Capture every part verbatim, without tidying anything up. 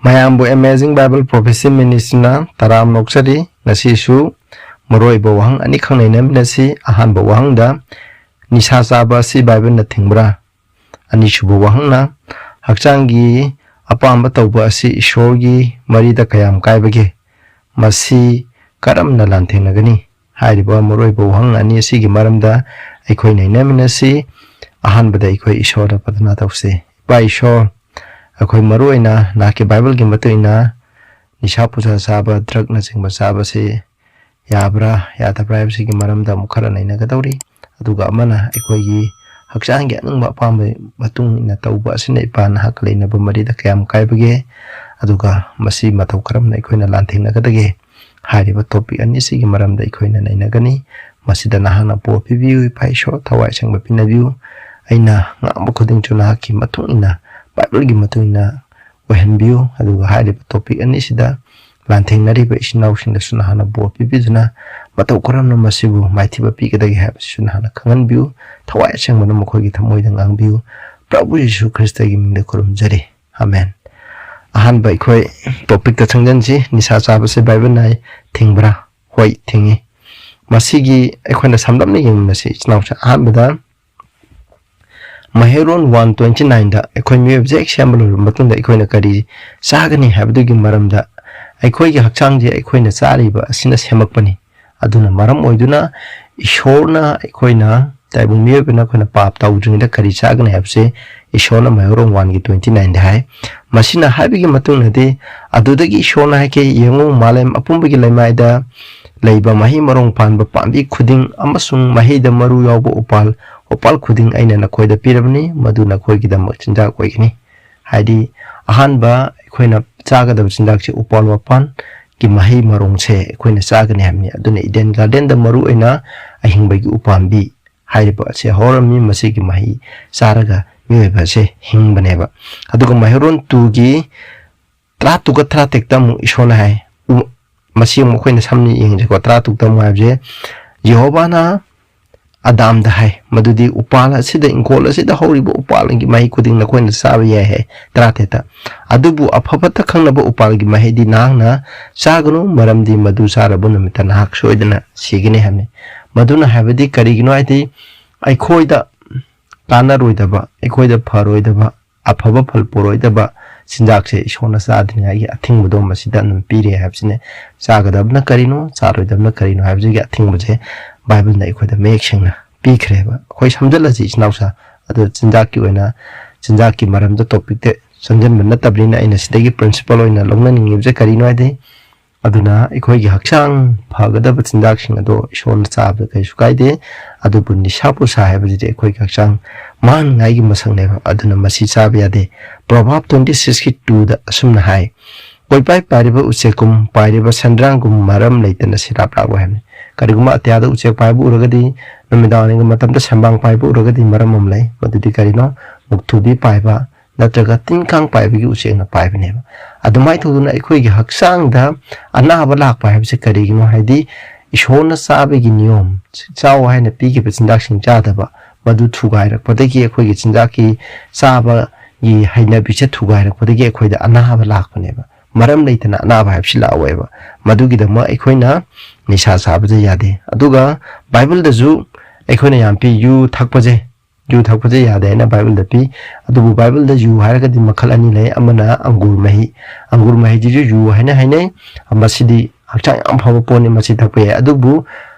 ꯃꯌꯥꯝꯕꯨ Amazing Bible Prophecy Ministryꯅ ꯇꯔꯥꯝꯅ ꯑꯣꯛꯆꯔꯤ꯫ ꯉꯁꯤꯁꯨ ꯃꯔꯨꯑꯣꯏꯕ ꯋꯥꯍꯪ ꯑꯅꯤꯈꯛ ꯅꯩꯅꯃꯤꯟꯅꯁꯤ꯫ ꯑꯍꯥꯟꯕ ꯋꯥꯍꯪꯗ, ꯅꯤꯁꯥ ꯆꯥꯕ ꯑꯁꯤ ꯕꯥꯏꯕꯜꯅ ꯊꯤꯡꯕ꯭ꯔꯥ? ꯑꯅꯤꯁꯨꯕ ꯋꯥꯍꯪꯅ, ꯍꯛꯆꯥꯡꯒꯤ ꯑꯄꯥꯝꯕ ꯇꯧꯕ ꯑꯁꯤ ꯏꯁꯣꯔꯒꯤ ꯃꯔꯤꯗ ꯀꯌꯥꯝ ꯀꯥꯏꯕꯒꯦ? ꯃꯁꯤ ꯀꯔꯝꯅ ꯂꯥꯟꯊꯦꯡꯅꯒꯅꯤ? ꯍꯥꯏꯔꯤꯕ ꯃꯔꯨꯑꯣꯏꯕ ꯋꯥꯍꯪ ꯑꯅꯤ ꯑꯁꯤꯒꯤ ꯃꯔꯝꯗ ꯑꯩꯈꯣꯏ ꯅꯩꯅꯃꯤꯟꯅꯁꯤ꯫ ꯑꯍꯥꯟꯕꯗ ꯑꯩꯈꯣꯏ ꯏꯁꯣꯔꯗ ꯄ꯭ꯔꯊꯅꯥ ꯇꯧꯁꯤ꯫ ꯏꯄꯥ ꯏꯁꯣꯔ, ꯑꯩꯈꯣꯏ ꯃꯔꯨꯑꯣꯏꯅ ꯅꯍꯥꯛꯀꯤ ꯕꯥꯏꯕꯜꯒꯤ ꯃꯇꯨꯡ ꯏꯟꯅ ꯅꯤꯁꯥ ꯄꯨꯁꯥ ꯆꯥꯕ, ꯗ꯭ꯔꯛꯅꯆꯤꯡꯕ ꯆꯥꯕꯁꯤ ꯌꯥꯕ꯭ꯔꯥ ꯌꯥꯗꯕ꯭ꯔꯥ ꯍꯥꯏꯕꯁꯤꯒꯤ ꯃꯔꯝꯗ ꯑꯃꯨꯛ ꯈꯔ ꯅꯩꯅꯒꯗꯧꯔꯤ꯫ ꯑꯗꯨꯒ ꯑꯃꯅ ꯑꯩꯈꯣꯏꯒꯤ ꯍꯛꯆꯥꯡꯒꯤ ꯑꯅꯤꯡꯕ ꯑꯄꯥꯝꯕ ꯃꯇꯨꯡ ꯏꯟꯅ ꯇꯧꯕ ꯑꯁꯤꯅ ꯏꯄꯥ ꯅꯍꯥꯛꯀ ꯂꯩꯅꯕ ꯃꯔꯤꯗ ꯀꯌꯥꯝ ꯀꯥꯏꯕꯒꯦ? ꯑꯗꯨꯒ ꯃꯁꯤ ꯃꯇꯧ ꯀꯔꯝꯅ ꯑꯩꯈꯣꯏꯅ ꯂꯥꯟꯊꯦꯡꯅꯒꯗꯒꯦ? ꯍꯥꯏꯔꯤꯕ topic ꯑꯅꯤꯁꯤꯒꯤ ꯃꯔꯝꯗ ꯑꯩꯈꯣꯏꯅ ꯅꯩꯅꯒꯅꯤ꯫ ꯃꯁꯤꯗ ꯅꯍꯥꯛꯅ ꯕꯣꯔ ꯄꯤꯕꯤꯌꯨ, ꯏꯄꯥ ꯏꯁꯣꯔ, ꯊꯋꯥꯏ ꯑꯁꯦꯡꯕ ꯄꯤꯅꯕꯤꯌꯨ꯫ ꯑꯩꯅ ꯉꯥꯡꯕ ꯈꯨꯗꯤꯡꯁꯨ ꯅꯍꯥꯛꯀꯤ ꯃꯇꯨꯡ ꯏꯟꯅ, ꯕꯥꯏꯕꯜꯒꯤ ꯃꯇꯨꯡ ꯏꯟꯅ ꯑꯣꯏꯍꯟꯕꯤꯌꯨ꯫ ꯑꯗꯨꯒ ꯍꯥꯏꯔꯤꯕ topic ꯑꯅꯤꯁꯤꯗ ꯂꯥꯟꯊꯦꯡꯅꯔꯤꯕ ꯏꯆꯤꯟ ꯏꯅꯥꯎꯁꯤꯡꯗꯁꯨ ꯅꯍꯥꯛꯅ ꯕꯣꯔ ꯄꯤꯕꯤꯗꯨꯅ ꯃꯇꯧ ꯀꯔꯝꯅ ꯃꯁꯤꯕꯨ ꯃꯥꯏꯊꯤꯕ ꯄꯤꯒꯗꯒꯦ ꯍꯥꯏꯕꯁꯤꯁꯨ ꯅꯍꯥꯛꯅ ꯈꯪꯍꯟꯕꯤꯌꯨ꯫ ꯊꯋꯥꯏ ꯑꯁꯦꯡꯕꯅ ꯃꯈꯣꯏꯒꯤ ꯊꯃꯣꯏꯗ ꯉꯥꯡꯕꯤꯌꯨ꯫ ꯄ꯭ꯔꯚꯨ ꯌꯤꯁꯨ ꯈ꯭ꯔꯤꯁꯇꯒꯤ ꯃꯤꯡꯗ ꯈꯨꯔꯨꯝꯖꯔꯤ꯫ ꯑꯃꯦꯟ꯫ ꯑꯍꯥꯟꯕ ꯑꯩꯈꯣꯏ topicꯇ ꯆꯪꯖꯟꯁꯤ꯫ ꯅꯤꯁꯥ ꯆꯥꯕꯁꯦ ꯕꯥꯏꯕꯜꯅ ꯊꯤꯡꯕ꯭ꯔꯥ? ꯍꯣꯏ, ꯊꯤꯡꯉꯤ꯫ ꯃꯁꯤꯒꯤ ꯑꯩꯈꯣꯏꯅ ꯁꯝꯂꯞꯅ ꯌꯦꯡꯃꯤꯟꯅꯁꯤ, ꯏꯆꯤꯟ ꯏꯅꯥꯎꯁꯦ꯫ ꯑꯍꯥꯟꯕꯗ ꯃꯍꯩꯔꯣꯟ one twenty nineꯗ ꯑꯩꯈꯣꯏ ꯃꯤꯑꯣꯏꯕꯁꯦ ꯍꯦꯛ ꯁꯦꯝꯕ ꯂꯣꯏꯔꯕ ꯃꯇꯨꯡꯗ ꯑꯩꯈꯣꯏꯅ ꯀꯔꯤ ꯆꯥꯒꯅꯤ ꯍꯥꯏꯕꯗꯨꯒꯤ ꯃꯔꯝꯗ, ꯑꯩꯈꯣꯏꯒꯤ ꯍꯛꯆꯥꯡꯁꯦ ꯑꯩꯈꯣꯏꯅ ꯆꯥꯔꯤꯕ ꯑꯁꯤꯅ ꯁꯦꯝꯃꯛꯄꯅꯤ꯫ ꯑꯗꯨꯅ ꯃꯔꯝ ꯑꯣꯏꯗꯨꯅ ꯏꯁꯣꯔꯅ ꯑꯩꯈꯣꯏꯅ, ꯇꯥꯏꯕꯪ ꯃꯤꯑꯣꯏꯕꯅ ꯑꯩꯈꯣꯏꯅ ꯄꯥꯞ ꯇꯧꯗ꯭ꯔꯤꯉꯩꯗ ꯀꯔꯤ ꯆꯥꯒꯅꯤ ꯍꯥꯏꯕꯁꯦ ꯏꯁꯣꯔꯅ ꯃꯍꯩꯔꯣꯟ oneꯒꯤ twenty nineꯗ ꯍꯥꯏ꯫ ꯃꯁꯤꯅ ꯍꯥꯏꯕꯒꯤ ꯃꯇꯨꯡꯗꯗꯤ, ꯑꯗꯨꯗꯒꯤ ꯏꯁꯣꯔꯅ ꯍꯥꯏꯈꯤ, "ꯌꯦꯡꯉꯨ, ꯃꯥꯂꯦꯝ ꯑꯄꯨꯝꯕꯒꯤ ꯂꯩꯃꯥꯏꯗ ꯂꯩꯕ ꯃꯍꯩ ꯃꯔꯣꯡ ꯄꯥꯟꯕ ꯄꯥꯝꯕꯤ ꯈꯨꯗꯤꯡ ꯑꯃꯁꯨꯡ ꯃꯍꯩꯗ ꯃꯔꯨ ꯌꯥꯎꯕ ꯎꯄꯥꯜ, ꯎꯄꯥꯜ ꯈꯨꯗꯤꯡ ꯑꯩꯅ ꯅꯈꯣꯏꯗ ꯄꯤꯔꯕꯅꯤ, ꯃꯗꯨ ꯅꯈꯣꯏꯒꯤꯗꯃꯛ ꯆꯤꯟꯖꯥꯛ ꯑꯣꯏꯒꯅꯤ"꯫ ꯍꯥꯏꯗꯤ, ꯑꯍꯥꯟꯕ ꯑꯩꯈꯣꯏꯅ ꯆꯥꯒꯗꯕ ꯆꯤꯟꯖꯥꯛꯁꯦ ꯎꯄꯥꯜ ꯋꯥꯄꯥꯜꯒꯤ ꯃꯍꯩ ꯃꯔꯣꯡꯁꯦ ꯑꯩꯈꯣꯏꯅ ꯆꯥꯒꯅꯤ ꯍꯥꯏꯕꯅꯤ꯫ ꯑꯗꯨꯅ ꯏꯗꯦꯟ ꯒꯥꯔꯗꯦꯟꯗ ꯃꯔꯨ ꯑꯣꯏꯅ ꯑꯍꯤꯡꯕꯒꯤ ꯎꯄꯥꯝꯕꯤ ꯍꯥꯏꯔꯤꯕ ꯑꯁꯤ ꯍꯧꯔꯝꯃꯤ, ꯃꯁꯤꯒꯤ ꯃꯍꯩ ꯆꯥꯔꯒ ꯃꯤꯑꯣꯏꯕ ꯑꯁꯦ ꯍꯤꯡꯕꯅꯦꯕ꯫ ꯑꯗꯨꯒ ꯃꯍꯩꯔꯣꯟ twoꯒꯤ ꯇꯔꯥꯇꯔꯨꯛꯀ ꯇꯔꯥꯇꯔꯦꯠꯇ ꯑꯃꯨꯛ ꯏꯁꯣꯔꯅ ꯍꯥꯏ, ꯎ-, ꯃꯁꯤ ꯑꯃꯨꯛ ꯑꯩꯈꯣꯏꯅ ꯁꯝꯅ ꯌꯦꯡꯁꯤꯀꯣ, ꯇꯔꯥꯇꯔꯨꯛꯇ ꯑꯃꯨꯛ ꯍꯥꯏꯕꯁꯦ, "ꯌꯦꯍꯣꯕꯥꯅ ꯑꯗꯥꯝꯗ ꯍꯥꯏ ꯃꯗꯨꯗꯤ ꯎꯄꯥꯜ ꯑꯁꯤꯗ, ꯏꯪꯈꯣꯜ ꯑꯁꯤꯗ ꯍꯧꯔꯤꯕ ꯎꯄꯥꯜꯒꯤ ꯃꯍꯩ ꯈꯨꯗꯤꯡ ꯅꯈꯣꯏꯅ ꯆꯥꯕ ꯌꯥꯏ ꯍꯥꯏ꯫ ꯇꯔꯥꯇꯔꯦꯠꯇ, ꯑꯗꯨꯕꯨ ꯑꯐ ꯐꯠꯇ ꯈꯪꯅꯕ ꯎꯄꯥꯜꯒꯤ ꯃꯍꯩꯗꯤ ꯅꯍꯥꯛꯅ ꯆꯥꯒꯅꯨ, ꯃꯔꯝꯗꯤ ꯃꯗꯨ ꯆꯥꯔꯕ ꯅꯨꯃꯤꯠꯇ ꯅꯍꯥꯛ ꯁꯣꯏꯗꯅ ꯁꯤꯒꯅꯤ ꯍꯥꯏꯕꯅꯤ꯫ ꯃꯗꯨꯅ ꯍꯥꯏꯕꯗꯤ ꯀꯔꯤꯒꯤꯅꯣ ꯍꯥꯏꯗꯤ, ꯑꯩꯈꯣꯏꯗ ꯀꯥꯟꯅꯔꯣꯏꯗꯕ, ꯑꯩꯈꯣꯏꯗ ꯐꯔꯣꯏꯗꯕ, ꯑꯐꯕ ꯐꯜ ꯄꯨꯔꯣꯏꯗꯕ ꯆꯤꯟꯖꯥꯛꯁꯦ ꯏꯁꯣꯔꯅ ꯆꯥꯗ꯭ꯔꯤꯉꯩꯒꯤ ꯑꯊꯤꯡꯕꯗꯣ ꯃꯁꯤꯗ ꯑꯗꯨꯝ ꯄꯤꯔꯦ ꯍꯥꯏꯕꯁꯤꯅꯦ꯫ ꯆꯥꯒꯗꯕꯅ ꯀꯔꯤꯅꯣ, ꯆꯥꯔꯣꯏꯗꯕꯅ ꯀꯔꯤꯅꯣ ꯍꯥꯏꯕꯁꯤꯒꯤ ꯑꯊꯤꯡꯕꯁꯦ ꯕꯥꯏꯕꯜꯅ ꯑꯩꯈꯣꯏꯗ ꯃꯌꯦꯛ ꯁꯦꯡꯅ ꯄꯤꯈ꯭ꯔꯦꯕ꯫ ꯑꯩꯈꯣꯏ ꯁꯝꯖꯜꯂꯁꯤ ꯏꯆꯤꯟ ꯏꯅꯥꯎꯁꯥ꯫ ꯑꯗꯣ ꯆꯤꯟꯖꯥꯛꯀꯤ ꯑꯣꯏꯅ, ꯆꯤꯟꯖꯥꯛꯀꯤ ꯃꯔꯝꯗ ꯇꯣꯄꯤꯛꯇ ꯆꯪꯁꯤꯟꯕ ꯅꯠꯇꯕꯅꯤꯅ ꯑꯩꯅ ꯁꯤꯗꯒꯤ ꯄ꯭ꯔꯤꯟꯁꯤꯄꯜ ꯑꯣꯏꯅ ꯂꯧꯅꯅꯤꯡꯉꯤꯕꯁꯦ ꯀꯔꯤꯅꯣ ꯍꯥꯏꯗꯤ, ꯑꯗꯨꯅ ꯑꯩꯈꯣꯏꯒꯤ ꯍꯛꯆꯥꯡ ꯐꯒꯗꯕ ꯆꯤꯟꯖꯥꯛꯁꯤꯡ ꯑꯗꯣ ꯏꯁꯣꯔꯅ ꯆꯥꯕꯗ ꯀꯩꯁꯨ ꯀꯥꯏꯗꯦ꯫ ꯑꯗꯨꯕꯨ ꯅꯤꯁꯥ ꯄꯨꯁꯥ ꯍꯥꯏꯕꯁꯤꯗꯤ ꯑꯩꯈꯣꯏꯒꯤ ꯍꯛꯆꯥꯡ ꯃꯥꯡꯅꯤꯡꯉꯥꯏꯒꯤ ꯃꯁꯛꯅꯦꯕ, ꯑꯗꯨꯅ ꯃꯁꯤ ꯆꯥꯕ ꯌꯥꯗꯦ꯫ ꯄ꯭ꯔꯣꯚꯥꯞ ꯇ꯭ꯋꯦꯟꯇꯤ ꯁꯤꯛꯁꯀꯤ ꯇꯨꯗ ꯑꯁꯨꯝꯅ ꯍꯥꯏ, "ꯀꯣꯏꯄꯥꯏ ꯄꯥꯏꯔꯤꯕ ꯎꯆꯦꯛꯀꯨꯝ ꯄꯥꯏꯔꯤꯕ ꯁꯟꯗ꯭ꯔꯥꯡꯒꯨꯝ ꯃꯔꯝ ꯂꯩꯇꯅ ꯁꯤꯔꯥꯞ ꯂꯥꯛꯂꯣꯏ" ꯍꯥꯏꯕꯅꯤ꯫ ꯀꯔꯤꯒꯨꯝꯕ ꯑꯇꯤꯌꯥꯗ ꯎꯆꯦꯛ ꯄꯥꯏꯕ ꯎꯔꯒꯗꯤ, ꯅꯨꯃꯤꯗꯥꯡꯋꯥꯏꯔꯝꯒꯤ ꯃꯇꯝꯗ ꯁꯦꯝꯕꯥꯡ ꯄꯥꯏꯕ ꯎꯔꯒꯗꯤ ꯃꯔꯝ ꯑꯃ ꯂꯩ, ꯃꯗꯨꯗꯤ ꯀꯔꯤꯅꯣ? ꯃꯨꯛꯊꯨꯕꯤ ꯄꯥꯏꯕ ꯅꯠꯇ꯭ꯔꯒ ꯇꯤꯟ ꯀꯥꯡ ꯄꯥꯏꯕꯒꯤ ꯎꯆꯦꯛꯅ ꯄꯥꯏꯕꯅꯦꯕ꯫ ꯑꯗꯨꯃꯥꯏꯅ ꯇꯧꯗꯅ ꯑꯩꯈꯣꯏꯒꯤ ꯍꯛꯆꯥꯡꯗ ꯑꯅꯥꯕ ꯂꯥꯛꯄ ꯍꯥꯏꯕꯁꯦ ꯀꯔꯤꯒꯤꯅꯣ ꯍꯥꯏꯗꯤ, ꯏꯁꯣꯔꯅ ꯆꯥꯕꯒꯤ ꯅꯤꯌꯣꯝ, ꯆꯥꯎ ꯍꯥꯏꯅ ꯄꯤꯈꯤꯕ ꯆꯤꯟꯖꯥꯛꯁꯤꯡ ꯆꯥꯗꯕ, ꯃꯗꯨ ꯊꯨꯒꯥꯏꯔꯛꯄꯗꯒꯤ ꯑꯩꯈꯣꯏꯒꯤ ꯆꯤꯟꯖꯥꯛꯀꯤ ꯆꯥꯕꯒꯤ ꯍꯩꯅꯕꯤꯁꯦ ꯊꯨꯒꯥꯏꯔꯛꯄꯗꯒꯤ ꯑꯩꯈꯣꯏꯗ ꯑꯅꯥꯕ ꯂꯥꯛꯄꯅꯦꯕ꯫ ꯃꯔꯝ ꯂꯩꯇꯅ ꯑꯅꯥꯕ ꯍꯥꯏꯕꯁꯤ ꯂꯥꯛꯑꯣꯏꯕ꯫ ꯃꯗꯨꯒꯤꯗꯃꯛ ꯑꯩꯈꯣꯏꯅ ꯅꯤꯁꯥ ꯆꯥꯕꯗ ꯌꯥꯗꯦ꯫ ꯑꯗꯨꯒ ꯕꯥꯏꯕꯜꯗꯁꯨ ꯑꯩꯈꯣꯏꯅ ꯌꯥꯝ ꯄꯤ, ꯌꯨ ꯊꯛꯄꯁꯦ, ꯌꯨ ꯊꯛꯄꯁꯦ ꯌꯥꯗꯦ ꯍꯥꯏꯅ ꯕꯥꯏꯕꯜꯗ ꯄꯤ꯫ ꯑꯗꯨꯕꯨ ꯕꯥꯏꯕꯜꯗ ꯌꯨ ꯍꯥꯏꯔꯒꯗꯤ ꯃꯈꯜ ꯑꯅꯤ ꯂꯩ, ꯑꯃꯅ ꯑꯪꯒꯨꯔ ꯃꯍꯤ, ꯑꯪꯒꯨꯔ ꯃꯍꯤꯁꯤꯁꯨ ꯌꯨ ꯍꯥꯏꯅ ꯍꯥꯏꯅꯩ꯫ ꯃꯁꯤꯗꯤ ꯍꯛꯆꯥꯡ ꯌꯥꯝ ꯐꯕ ꯄꯣꯠꯅꯤ, ꯃꯁꯤ ꯊꯛꯄ ꯌꯥꯏ꯫ ꯑꯗꯨꯕꯨ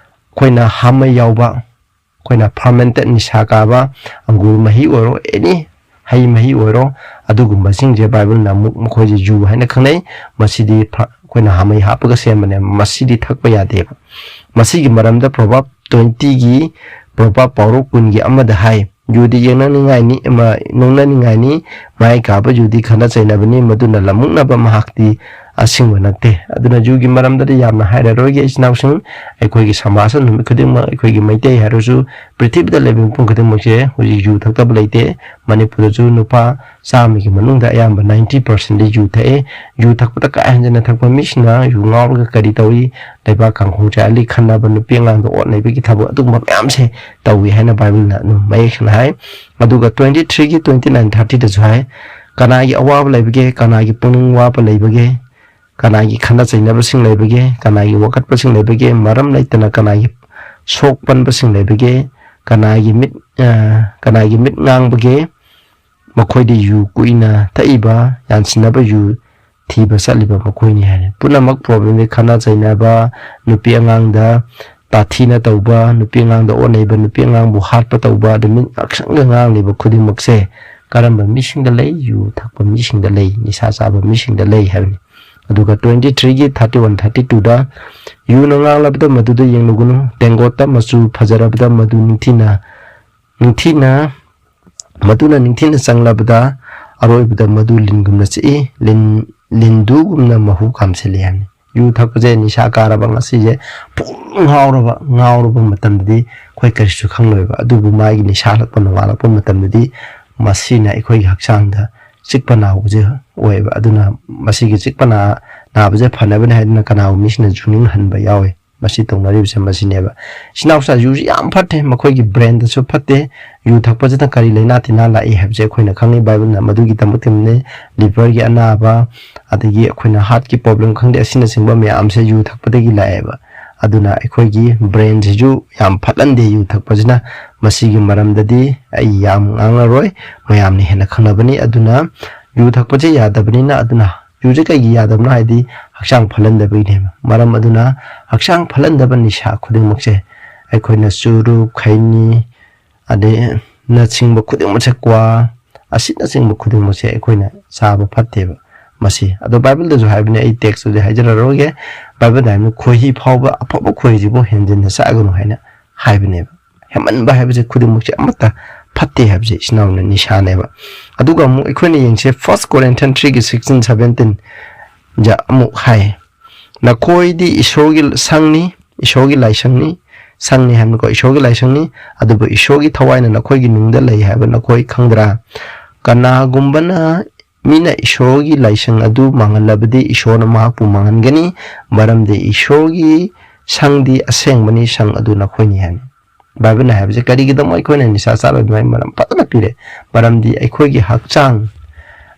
ꯑꯩꯈꯣꯏꯅ ꯍꯥꯃꯩ ꯌꯥꯎꯕ, ꯑꯩꯈꯣꯏꯅ ꯐꯥꯔꯃꯦꯟꯇꯦꯠ ꯅꯤꯁꯥ ꯀꯥꯕ, ꯑꯪꯒꯨꯔ ꯃꯍꯤ ꯑꯣꯏꯔꯣ, ꯑꯦꯅꯤ ꯍꯩ ꯃꯍꯤ ꯑꯣꯏꯔꯣ, ꯑꯗꯨꯒꯨꯝꯕꯁꯤꯡꯁꯦ ꯕꯥꯏꯕꯜꯅ ꯑꯃꯨꯛ ꯃꯈꯣꯏꯁꯦ ꯌꯨ ꯍꯥꯏꯅ ꯈꯪꯅꯩ꯫ ꯃꯁꯤꯗꯤ ꯐ-, ꯑꯩꯈꯣꯏꯅ ꯍꯥꯃꯩ ꯍꯥꯞꯄꯒ ꯁꯦꯝꯕꯅꯦ, ꯃꯁꯤꯗꯤ ꯊꯛꯄ ꯌꯥꯗꯦꯕ꯫ ꯃꯁꯤꯒꯤ ꯃꯔꯝꯗ ꯄ꯭ꯔꯣꯚꯥꯞ ꯇ꯭ꯋꯦꯟꯇꯤꯒꯤ, ꯄ꯭ꯔꯣꯚꯥꯞ ꯄꯥꯎꯔꯧ ꯀꯨꯟꯒꯤ ꯑꯃꯗ ꯍꯥꯏ, "ꯌꯨꯗꯤ ꯌꯦꯡꯅꯅꯤꯡꯉꯥꯏꯅꯤ, ꯑꯃ, ꯅꯣꯛꯅꯅꯤꯡꯉꯥꯏꯅꯤ, ꯃꯥꯏ ꯀꯥꯕ ꯌꯨꯗꯤ ꯈꯠꯅ ꯆꯩꯅꯕꯅꯤ, ꯃꯗꯨꯅ ꯂꯝꯃꯨꯛꯅꯕ ꯃꯍꯥꯛꯇꯤ ꯑꯁꯦꯡꯕ ꯅꯠꯇꯦ꯫ ꯑꯗꯨꯅ ꯌꯨꯒꯤ ꯃꯔꯝꯗꯗꯤ ꯌꯥꯝꯅ ꯍꯥꯏꯔꯔꯣꯏꯒꯦ, ꯏꯆꯤꯟ ꯏꯅꯥꯎꯁꯤꯡ꯫ ꯑꯩꯈꯣꯏꯒꯤ ꯁꯃꯥꯖ ꯅꯨꯃꯤꯠ ꯈꯨꯗꯤꯡꯃꯛ, ꯑꯩꯈꯣꯏꯒꯤ ꯃꯩꯇꯩ ꯍꯥꯏꯔꯁꯨ, ꯄ꯭ꯔꯤꯊꯤꯕꯤꯗ ꯂꯩꯕ ꯃꯤꯄꯨꯝ ꯈꯨꯗꯤꯡꯃꯛꯁꯦ ꯍꯧꯖꯤꯛ ꯌꯨ ꯊꯛꯇꯕ ꯂꯩꯇꯦ꯫ ꯃꯅꯤꯄꯨꯔꯗꯁꯨ ꯅꯨꯄꯥ ꯆꯥꯝꯃꯒꯤ ꯃꯅꯨꯡꯗ ꯑꯌꯥꯝꯕ ninety percent ꯗꯤ ꯌꯨ ꯊꯛꯑꯦ꯫ ꯌꯨ ꯊꯛꯄꯗ ꯀꯥ ꯍꯦꯟꯖꯟꯅ ꯊꯛꯄ ꯃꯤꯁꯤꯡꯅ ꯌꯨ ꯉꯥꯎꯔꯒ ꯀꯔꯤ ꯇꯧꯏ? ꯂꯩꯕꯥꯛ ꯀꯥꯡꯈꯣꯡ ꯆꯥꯏꯍꯜꯂꯤ, ꯈꯠꯅꯕ, ꯅꯨꯄꯤ ꯑꯉꯥꯡꯗ ꯑꯣꯠ ꯅꯩꯕꯒꯤ ꯊꯕꯛ, ꯑꯗꯨꯒꯨꯝꯕ ꯃꯌꯥꯝꯁꯦ ꯇꯧꯏ ꯍꯥꯏꯅ ꯕꯥꯏꯕꯜꯅ ꯑꯗꯨꯝ ꯃꯌꯦꯛ ꯁꯦꯡꯅ ꯍꯥꯏ꯫ ꯑꯗꯨꯒ twenty three ꯒꯤ twenty nine, thirty ꯗꯁꯨ ꯍꯥꯏ, ꯀꯅꯥꯒꯤ ꯑꯋꯥꯕ ꯂꯩꯕꯒꯦ? ꯀꯅꯥꯒꯤ ꯄꯨꯛꯅꯤꯡ ꯋꯥꯕ ꯂꯩꯕꯒꯦ? ꯀꯅꯥꯒꯤ ꯈꯠꯅ ꯆꯩꯅꯕꯁꯤꯡ ꯂꯩꯕꯒꯦ? ꯀꯅꯥꯒꯤ ꯋꯥꯀꯠꯄꯁꯤꯡ ꯂꯩꯕꯒꯦ? ꯃꯔꯝ ꯂꯩꯇꯅ ꯀꯅꯥꯒꯤ ꯁꯣꯛ ꯄꯟꯕꯁꯤꯡ ꯂꯩꯕꯒꯦ? ꯀꯅꯥꯒꯤ ꯃꯤꯠ, ꯑ, ꯀꯅꯥꯒꯤ ꯃꯤꯠ ꯉꯥꯡꯕꯒꯦ? ꯃꯈꯣꯏꯗꯤ ꯌꯨ ꯀꯨꯏꯅ ꯊꯛꯏꯕ, ꯌꯥꯟꯁꯤꯟꯅꯕ ꯌꯨ ꯊꯤꯕ ꯆꯠꯂꯤꯕ ꯃꯈꯣꯏꯅꯤ ꯍꯥꯏꯔꯦ꯫ ꯄꯨꯝꯅꯃꯛ problem ꯗꯤ ꯈꯠꯅ ꯆꯩꯅꯕ, ꯅꯨꯄꯤ ꯑꯉꯥꯡꯗ ꯇꯥꯊꯤꯅ ꯇꯧꯕ, ꯅꯨꯄꯤ ꯑꯉꯥꯡꯗ ꯑꯣꯠꯅꯩꯕ, ꯅꯨꯄꯤ ꯑꯉꯥꯡꯕꯨ ꯍꯥꯠꯄ ꯇꯧꯕ, ꯑꯗꯨ ꯃꯤ ꯉꯥꯛꯁꯪꯒ ꯉꯥꯡꯂꯤꯕ ꯈꯨꯗꯤꯡꯃꯛꯁꯦ ꯀꯔꯝꯕ ꯃꯤꯁꯤꯡꯗ ꯂꯩ? ꯌꯨ ꯊꯛꯄ ꯃꯤꯁꯤꯡꯗ ꯂꯩ, ꯅꯤꯁꯥ ꯆꯥꯕ ꯃꯤꯁꯤꯡꯗ ꯂꯩ ꯍꯥꯏꯕꯅꯤ꯫ ꯑꯗꯨꯒ twenty three ꯒꯤ thirty one, thirty two ꯗ, "ꯌꯨꯅ ꯉꯥꯡꯂꯕꯗ ꯃꯗꯨꯗ ꯌꯦꯡꯂꯨꯒꯅꯨ, ꯇꯦꯡꯀꯣꯠꯇ ꯃꯆꯨ ꯐꯖꯔꯕꯗ ꯃꯗꯨ ꯅꯤꯡꯊꯤꯅ, ꯅꯤꯡꯊꯤꯅ, ꯃꯗꯨꯅ ꯅꯤꯡꯊꯤꯅ ꯆꯪꯂꯕꯗ ꯑꯔꯣꯏꯕꯗ ꯃꯗꯨ ꯂꯤꯟꯒꯨꯝꯅ ꯆꯤꯛꯏ, ꯂꯤꯟ, ꯂꯤꯟꯗꯨꯒꯨꯝꯅ ꯃꯍꯨ ꯀꯥꯝꯁꯤꯜꯂꯤ" ꯍꯥꯏꯕꯅꯤ꯫ ꯌꯨ ꯊꯛꯄꯁꯦ ꯅꯤꯁꯥ ꯀꯥꯔꯕ, ꯉꯁꯤꯁꯦ full ꯉꯥꯎꯔꯕ, ꯉꯥꯎꯔꯕ ꯃꯇꯝꯗꯗꯤ ꯑꯩꯈꯣꯏ ꯀꯔꯤꯁꯨ ꯈꯪꯂꯣꯏꯕ꯫ ꯑꯗꯨꯕꯨ ꯃꯥꯒꯤ ꯅꯤꯁꯥ ꯍꯜꯂꯛꯄ, ꯅꯣꯡꯉꯥꯜꯂꯛꯄ ꯃꯇꯝꯗꯗꯤ ꯃꯁꯤꯅ ꯑꯩꯈꯣꯏꯒꯤ ꯍꯛꯆꯥꯡꯗ ꯆꯤꯛꯄ ꯅꯥꯕꯁꯦ ꯑꯣꯏꯌꯦꯕ꯫ ꯑꯗꯨꯅ ꯃꯁꯤꯒꯤ ꯆꯤꯛꯄ ꯅꯥ-, ꯅꯥꯕꯁꯦ ꯐꯅꯕꯅꯦ ꯍꯥꯏꯗꯨꯅ ꯀꯅꯥꯒꯨꯝꯕ ꯃꯤꯁꯤꯡꯅ ꯌꯨ ꯅꯤꯡꯍꯟꯕ ꯌꯥꯎꯋꯦ꯫ ꯃꯁꯤ ꯇꯧꯅꯔꯤꯕꯁꯦ ꯃꯁꯤꯅꯦꯕ꯫ ꯏꯆꯤꯟ ꯏꯅꯥꯎꯁꯥ, ꯌꯨꯁꯤ ꯌꯥꯝ ꯐꯠꯇꯦ, ꯃꯈꯣꯏꯒꯤ brain ꯗꯁꯨ ꯐꯠꯇꯦ꯫ ꯌꯨ ꯊꯛꯄꯁꯤꯅ ꯀꯔꯤ ꯂꯥꯏꯅꯥ ꯇꯤꯟꯅꯥ ꯂꯥꯛꯏ ꯍꯥꯏꯕꯁꯦ ꯑꯩꯈꯣꯏꯅ ꯈꯪꯉꯤ, ꯕꯥꯏꯕꯜꯅ ꯃꯗꯨꯒꯤꯗꯃꯛꯇꯅꯦ꯫ Liver ꯒꯤ ꯑꯅꯥꯕ, ꯑꯗꯒꯤ ꯑꯩꯈꯣꯏꯅ heart ꯀꯤ problem ꯈꯪꯗꯦ, ꯑꯁꯤꯅꯆꯤꯡꯕ ꯃꯌꯥꯝꯁꯦ ꯌꯨ ꯊꯛꯄꯗꯒꯤ ꯂꯥꯛꯑꯦꯕ꯫ ꯑꯗꯨꯅ ꯑꯩꯈꯣꯏꯒꯤ brain ꯁꯤꯁꯨ ꯌꯥꯝ ꯐꯠꯍꯟꯗꯦ ꯌꯨ ꯊꯛꯄꯁꯤꯅ꯫ ꯃꯁꯤꯒꯤ ꯃꯔꯝꯗꯗꯤ ꯑꯩ ꯌꯥꯝ ꯉꯥꯡꯉꯔꯣꯏ, ꯃꯌꯥꯝꯅ ꯍꯦꯟꯅ ꯈꯪꯅꯕꯅꯤ꯫ ꯑꯗꯨꯅ ꯌꯨ ꯊꯛꯄꯁꯦ ꯌꯥꯗꯕꯅꯤꯅ, ꯑꯗꯨꯅ ꯌꯨꯁꯦ ꯀꯩꯒꯤ ꯌꯥꯗꯕꯅꯣ ꯍꯥꯏꯗꯤ ꯍꯛꯆꯥꯡ ꯐꯠꯍꯟꯗꯕꯒꯤꯅꯦꯕ꯫ ꯃꯔꯝ ꯑꯗꯨꯅ ꯍꯛꯆꯥꯡ ꯐꯠꯍꯟꯗꯕ ꯅꯤꯁꯥ ꯈꯨꯗꯤꯡꯃꯛꯁꯦ ꯑꯩꯈꯣꯏꯅ ꯆꯨꯔꯨꯞ, ꯈꯩꯅꯤ, ꯑꯗꯩ ꯅꯆꯤꯡꯕ ꯈꯨꯗꯤꯡꯃꯛꯁꯦ, ꯀ꯭ꯋꯥ, ꯑꯁꯤꯅꯆꯤꯡꯕ ꯈꯨꯗꯤꯡꯃꯛꯁꯦ ꯑꯩꯈꯣꯏꯅ ꯆꯥꯕ ꯐꯠꯇꯦꯕ꯫ ꯃꯁꯤ ꯑꯗꯣ ꯕꯥꯏꯕꯜꯗꯁꯨ ꯍꯥꯏꯕꯅꯦ, ꯑꯩ text ꯇꯨꯗꯤ ꯍꯥꯏꯖꯔꯔꯣꯏꯒꯦ꯫ ꯕꯥꯏꯕꯜꯗ ꯍꯥꯏꯕꯅꯤ, "ꯈꯣꯏꯍꯤ ꯐꯥꯎꯕ, ꯑꯐꯕ ꯈꯣꯏꯍꯤꯁꯤꯕꯨ ꯍꯦꯟꯖꯤꯟꯅ ꯆꯥꯒꯅꯨ" ꯍꯥꯏꯅ ꯍꯥꯏꯕꯅꯦꯕ꯫ ꯍꯦꯟꯃꯟꯕ ꯍꯥꯏꯕꯁꯦ ꯈꯨꯗꯤꯡꯃꯛꯁꯦ ꯑꯃꯠꯇ ꯐꯠꯇꯦ ꯍꯥꯏꯕꯁꯦ ꯏꯆꯤꯟ ꯏꯅꯥꯎꯅ ꯅꯤꯁꯥꯅꯦꯕ꯫ ꯑꯗꯨꯒ ꯑꯃꯨꯛ ꯑꯩꯈꯣꯏꯅ ꯌꯦꯡꯁꯦ, First Corinthians three ꯒꯤ sixteen, seventeen꯫ ꯖ ꯑꯃꯨꯛ ꯍꯥꯏ, "ꯅꯈꯣꯏꯗꯤ ꯏꯁꯣꯔꯒꯤ ꯁꯪꯅꯤ, ꯏꯁꯣꯔꯒꯤ ꯂꯥꯏꯁꯪꯅꯤ", ꯁꯪꯅꯤ ꯍꯥꯏꯕꯅꯤꯀꯣ, "ꯏꯁꯣꯔꯒꯤ ꯂꯥꯏꯁꯪꯅꯤ, ꯑꯗꯨꯕꯨ ꯏꯁꯣꯔꯒꯤ ꯊꯋꯥꯏꯅ ꯅꯈꯣꯏꯒꯤ ꯅꯨꯡꯗ ꯂꯩ ꯍꯥꯏꯕ ꯅꯈꯣꯏ ꯈꯪꯗ꯭ꯔꯥ? ꯀꯅꯥꯒꯨꯝꯕꯅ ꯃꯤꯅ ꯏꯁꯣꯔꯒꯤ ꯂꯥꯏꯁꯪ ꯑꯗꯨ ꯃꯥꯡꯍꯜꯂꯕꯗꯤ ꯏꯁꯣꯔꯅ ꯃꯍꯥꯛꯄꯨ ꯃꯥꯡꯍꯟꯒꯅꯤ, ꯃꯔꯝꯗꯤ ꯏꯁꯣꯔꯒꯤ ꯁꯪꯗꯤ ꯑꯁꯦꯡꯕꯅꯤ, ꯁꯪ ꯑꯗꯨ ꯅꯈꯣꯏꯅꯤ" ꯍꯥꯏꯕꯅꯤ꯫ ꯕꯥꯏꯕꯜꯅ ꯍꯥꯏꯕꯁꯦ ꯀꯔꯤꯒꯤꯗꯃꯛ ꯑꯩꯈꯣꯏꯅ ꯅꯤꯁꯥ ꯆꯥꯔꯣꯏꯗꯕ ꯃꯔꯝ ꯐꯖꯅ ꯄꯤꯔꯦ꯫ ꯃꯔꯝꯗꯤ ꯑꯩꯈꯣꯏꯒꯤ ꯍꯛꯆꯥꯡ,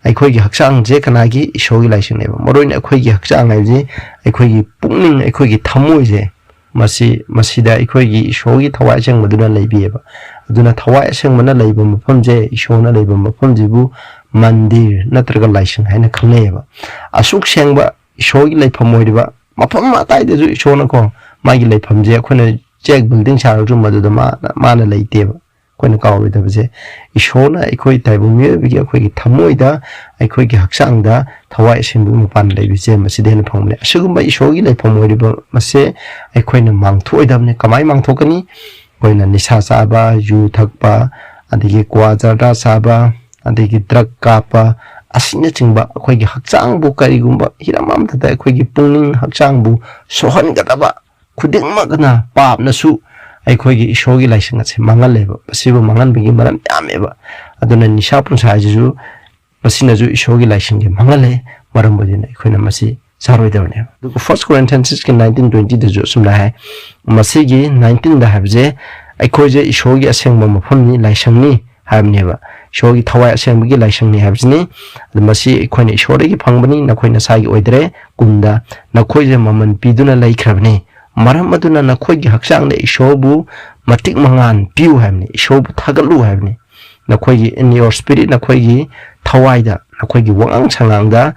ꯑꯩꯈꯣꯏꯒꯤ ꯍꯛꯆꯥꯡꯁꯦ ꯀꯅꯥꯒꯤ? ꯏꯁꯣꯔꯒꯤ ꯂꯥꯏꯁꯪꯅꯦꯕ꯫ ꯃꯔꯨ ꯑꯣꯏꯅ ꯑꯩꯈꯣꯏꯒꯤ ꯍꯛꯆꯥꯡ ꯍꯥꯏꯕꯁꯤ ꯑꯩꯈꯣꯏꯒꯤ ꯄꯨꯛꯅꯤꯡ, ꯑꯩꯈꯣꯏꯒꯤ ꯊꯃꯣꯏꯁꯦ, ꯃꯁꯤ, ꯃꯁꯤꯗ ꯑꯩꯈꯣꯏꯒꯤ ꯏꯁꯣꯔꯒꯤ ꯊꯋꯥꯏ ꯑꯁꯦꯡꯕꯗꯨꯅ ꯂꯩꯕꯤꯌꯦꯕ꯫ ꯑꯗꯨꯅ ꯊꯋꯥꯏ ꯑꯁꯦꯡꯕꯅ ꯂꯩꯕ ꯃꯐꯝꯁꯦ, ꯏꯁꯣꯔꯅ ꯂꯩꯕ ꯃꯐꯝꯁꯤꯕꯨ ꯃꯟꯗꯤꯔ ꯅꯠꯇ꯭ꯔꯒ ꯂꯥꯏꯁꯪ ꯍꯥꯏꯅ ꯈꯪꯅꯩꯌꯦꯕ꯫ ꯑꯁꯨꯛ ꯁꯦꯡꯕ ꯏꯁꯣꯔꯒꯤ ꯂꯩꯐꯝ ꯑꯣꯏꯔꯤꯕ ꯃꯐꯝ ꯑꯇꯥꯏꯗꯁꯨ ꯏꯁꯣꯔꯅꯀꯣ, ꯃꯥꯒꯤ ꯂꯩꯐꯝꯁꯦ ꯑꯩꯈꯣꯏꯅ ꯆꯦꯛ ꯕꯤꯜꯗꯤꯡ ꯁꯥꯔꯁꯨ ꯃꯗꯨꯗ ꯃꯥꯅ, ꯃꯥꯅ ꯂꯩꯇꯦꯕ꯫ ꯑꯩꯈꯣꯏꯅ ꯀꯥꯎꯔꯣꯏꯗꯕꯁꯦ, ꯏꯁꯣꯔꯅ ꯑꯩꯈꯣꯏ ꯇꯥꯏꯕꯪ ꯃꯤꯑꯣꯏꯕꯒꯤ ꯑꯩꯈꯣꯏꯒꯤ ꯊꯃꯣꯏꯗ, ꯑꯩꯈꯣꯏꯒꯤ ꯍꯛꯆꯥꯡꯗ ꯊꯋꯥꯏ ꯑꯁꯦꯡꯕꯒꯤ ꯃꯄꯥꯟ ꯂꯩꯕꯁꯦ ꯃꯁꯤꯗ ꯍꯦꯟꯅ ꯐꯪꯕꯅꯦ꯫ ꯑꯁꯤꯒꯨꯝꯕ ꯏꯁꯣꯔꯒꯤ ꯂꯩꯐꯝ ꯑꯣꯏꯔꯤꯕ ꯃꯁꯦ ꯑꯩꯈꯣꯏꯅ ꯃꯥꯡꯊꯣꯛꯑꯣꯏꯗꯕꯅꯤ꯫ ꯀꯃꯥꯏꯅ ꯃꯥꯡꯊꯣꯛꯀꯅꯤ? ꯑꯩꯈꯣꯏꯅ ꯅꯤꯁꯥ ꯆꯥꯕ, ꯌꯨ ꯊꯛꯄ, ꯑꯗꯒꯤ ꯀ꯭ꯋꯥ ꯖꯔꯗꯥ ꯆꯥꯕ, ꯑꯗꯒꯤ ꯗ꯭ꯔꯛ ꯀꯥꯞꯄ, ꯑꯁꯤꯅꯆꯤꯡꯕ ꯑꯩꯈꯣꯏꯒꯤ ꯍꯛꯆꯥꯡꯕꯨ ꯀꯔꯤꯒꯨꯝꯕ ꯍꯤꯔꯝ ꯑꯃꯠꯇꯗ ꯑꯩꯈꯣꯏꯒꯤ ꯄꯨꯛꯅꯤꯡ ꯍꯛꯆꯥꯡꯕꯨ ꯁꯣꯛꯍꯟꯒꯗꯕ ꯈꯨꯗꯤꯡꯃꯛꯅ ꯄꯥꯞꯅꯁꯨ ꯑꯩꯈꯣꯏꯒꯤ ꯏꯁꯣꯔꯒꯤ ꯂꯥꯏꯁꯪ ꯑꯁꯦ ꯃꯥꯡꯍꯜꯂꯦꯕ꯫ ꯃꯁꯤꯕꯨ ꯃꯥꯡꯍꯟꯕꯒꯤ ꯃꯔꯝ ꯌꯥꯝꯃꯦꯕ꯫ ꯑꯗꯨꯅ ꯅꯤꯁꯥ ꯄꯨꯟꯁꯥ ꯍꯥꯏꯁꯤꯁꯨ, ꯃꯁꯤꯅꯁꯨ ꯏꯁꯣꯔꯒꯤ ꯂꯥꯏꯁꯪꯁꯦ ꯃꯥꯡꯍꯜꯂꯦ꯫ ꯃꯔꯝ ꯑꯗꯨꯅ ꯑꯩꯈꯣꯏꯅ ꯃꯁꯤ ꯆꯥꯔꯣꯏꯗꯕꯅꯦꯕ꯫ ꯑꯗꯨꯒ First Corinthians ꯀꯤ nineteen twenty ꯗꯁꯨ ꯑꯁꯨꯝꯅ ꯍꯥꯏ, ꯃꯁꯤꯒꯤ nineteen ꯗ ꯍꯥꯏꯕꯁꯦ ꯑꯩꯈꯣꯏꯁꯦ ꯏꯁꯣꯔꯒꯤ ꯑꯁꯦꯡꯕ ꯃꯐꯝꯅꯤ, ꯂꯥꯏꯁꯪꯅꯤ ꯍꯥꯏꯕꯅꯦꯕ꯫ ꯏꯁꯣꯔꯒꯤ ꯊꯋꯥꯏ ꯑꯁꯦꯡꯕꯒꯤ ꯂꯥꯏꯁꯪꯅꯤ ꯍꯥꯏꯕꯁꯤꯅꯤ꯫ ꯑꯗꯨ ꯃꯁꯤ ꯑꯩꯈꯣꯏꯅ ꯏꯁꯣꯔꯗꯒꯤ ꯐꯪꯕꯅꯤ, ꯅꯈꯣꯏ ꯅꯁꯥꯒꯤ ꯑꯣꯏꯗ꯭ꯔꯦ꯫ ꯀꯨꯝꯗ ꯅꯈꯣꯏꯁꯦ ꯃꯃꯜ ꯄꯤꯗꯨꯅ ꯂꯩꯈ꯭ꯔꯕꯅꯤ꯫ ꯃꯔꯝ ꯑꯗꯨꯅ ꯅꯈꯣꯏꯒꯤ ꯍꯛꯆꯥꯡꯗ ꯏꯁꯣꯔꯕꯨ ꯃꯇꯤꯛ ꯃꯉꯥꯟ ꯄꯤꯌꯨ ꯍꯥꯏꯕꯅꯤ, ꯏꯁꯣꯔꯕꯨ ꯊꯥꯒꯠꯂꯨ ꯍꯥꯏꯕꯅꯤ꯫ ꯅꯈꯣꯏꯒꯤ in your spirit, ꯅꯈꯣꯏꯒꯤ ꯊꯋꯥꯏꯗ, ꯅꯈꯣꯏꯒꯤ ꯋꯥꯉꯥꯡ ꯁꯉꯥꯡꯗ,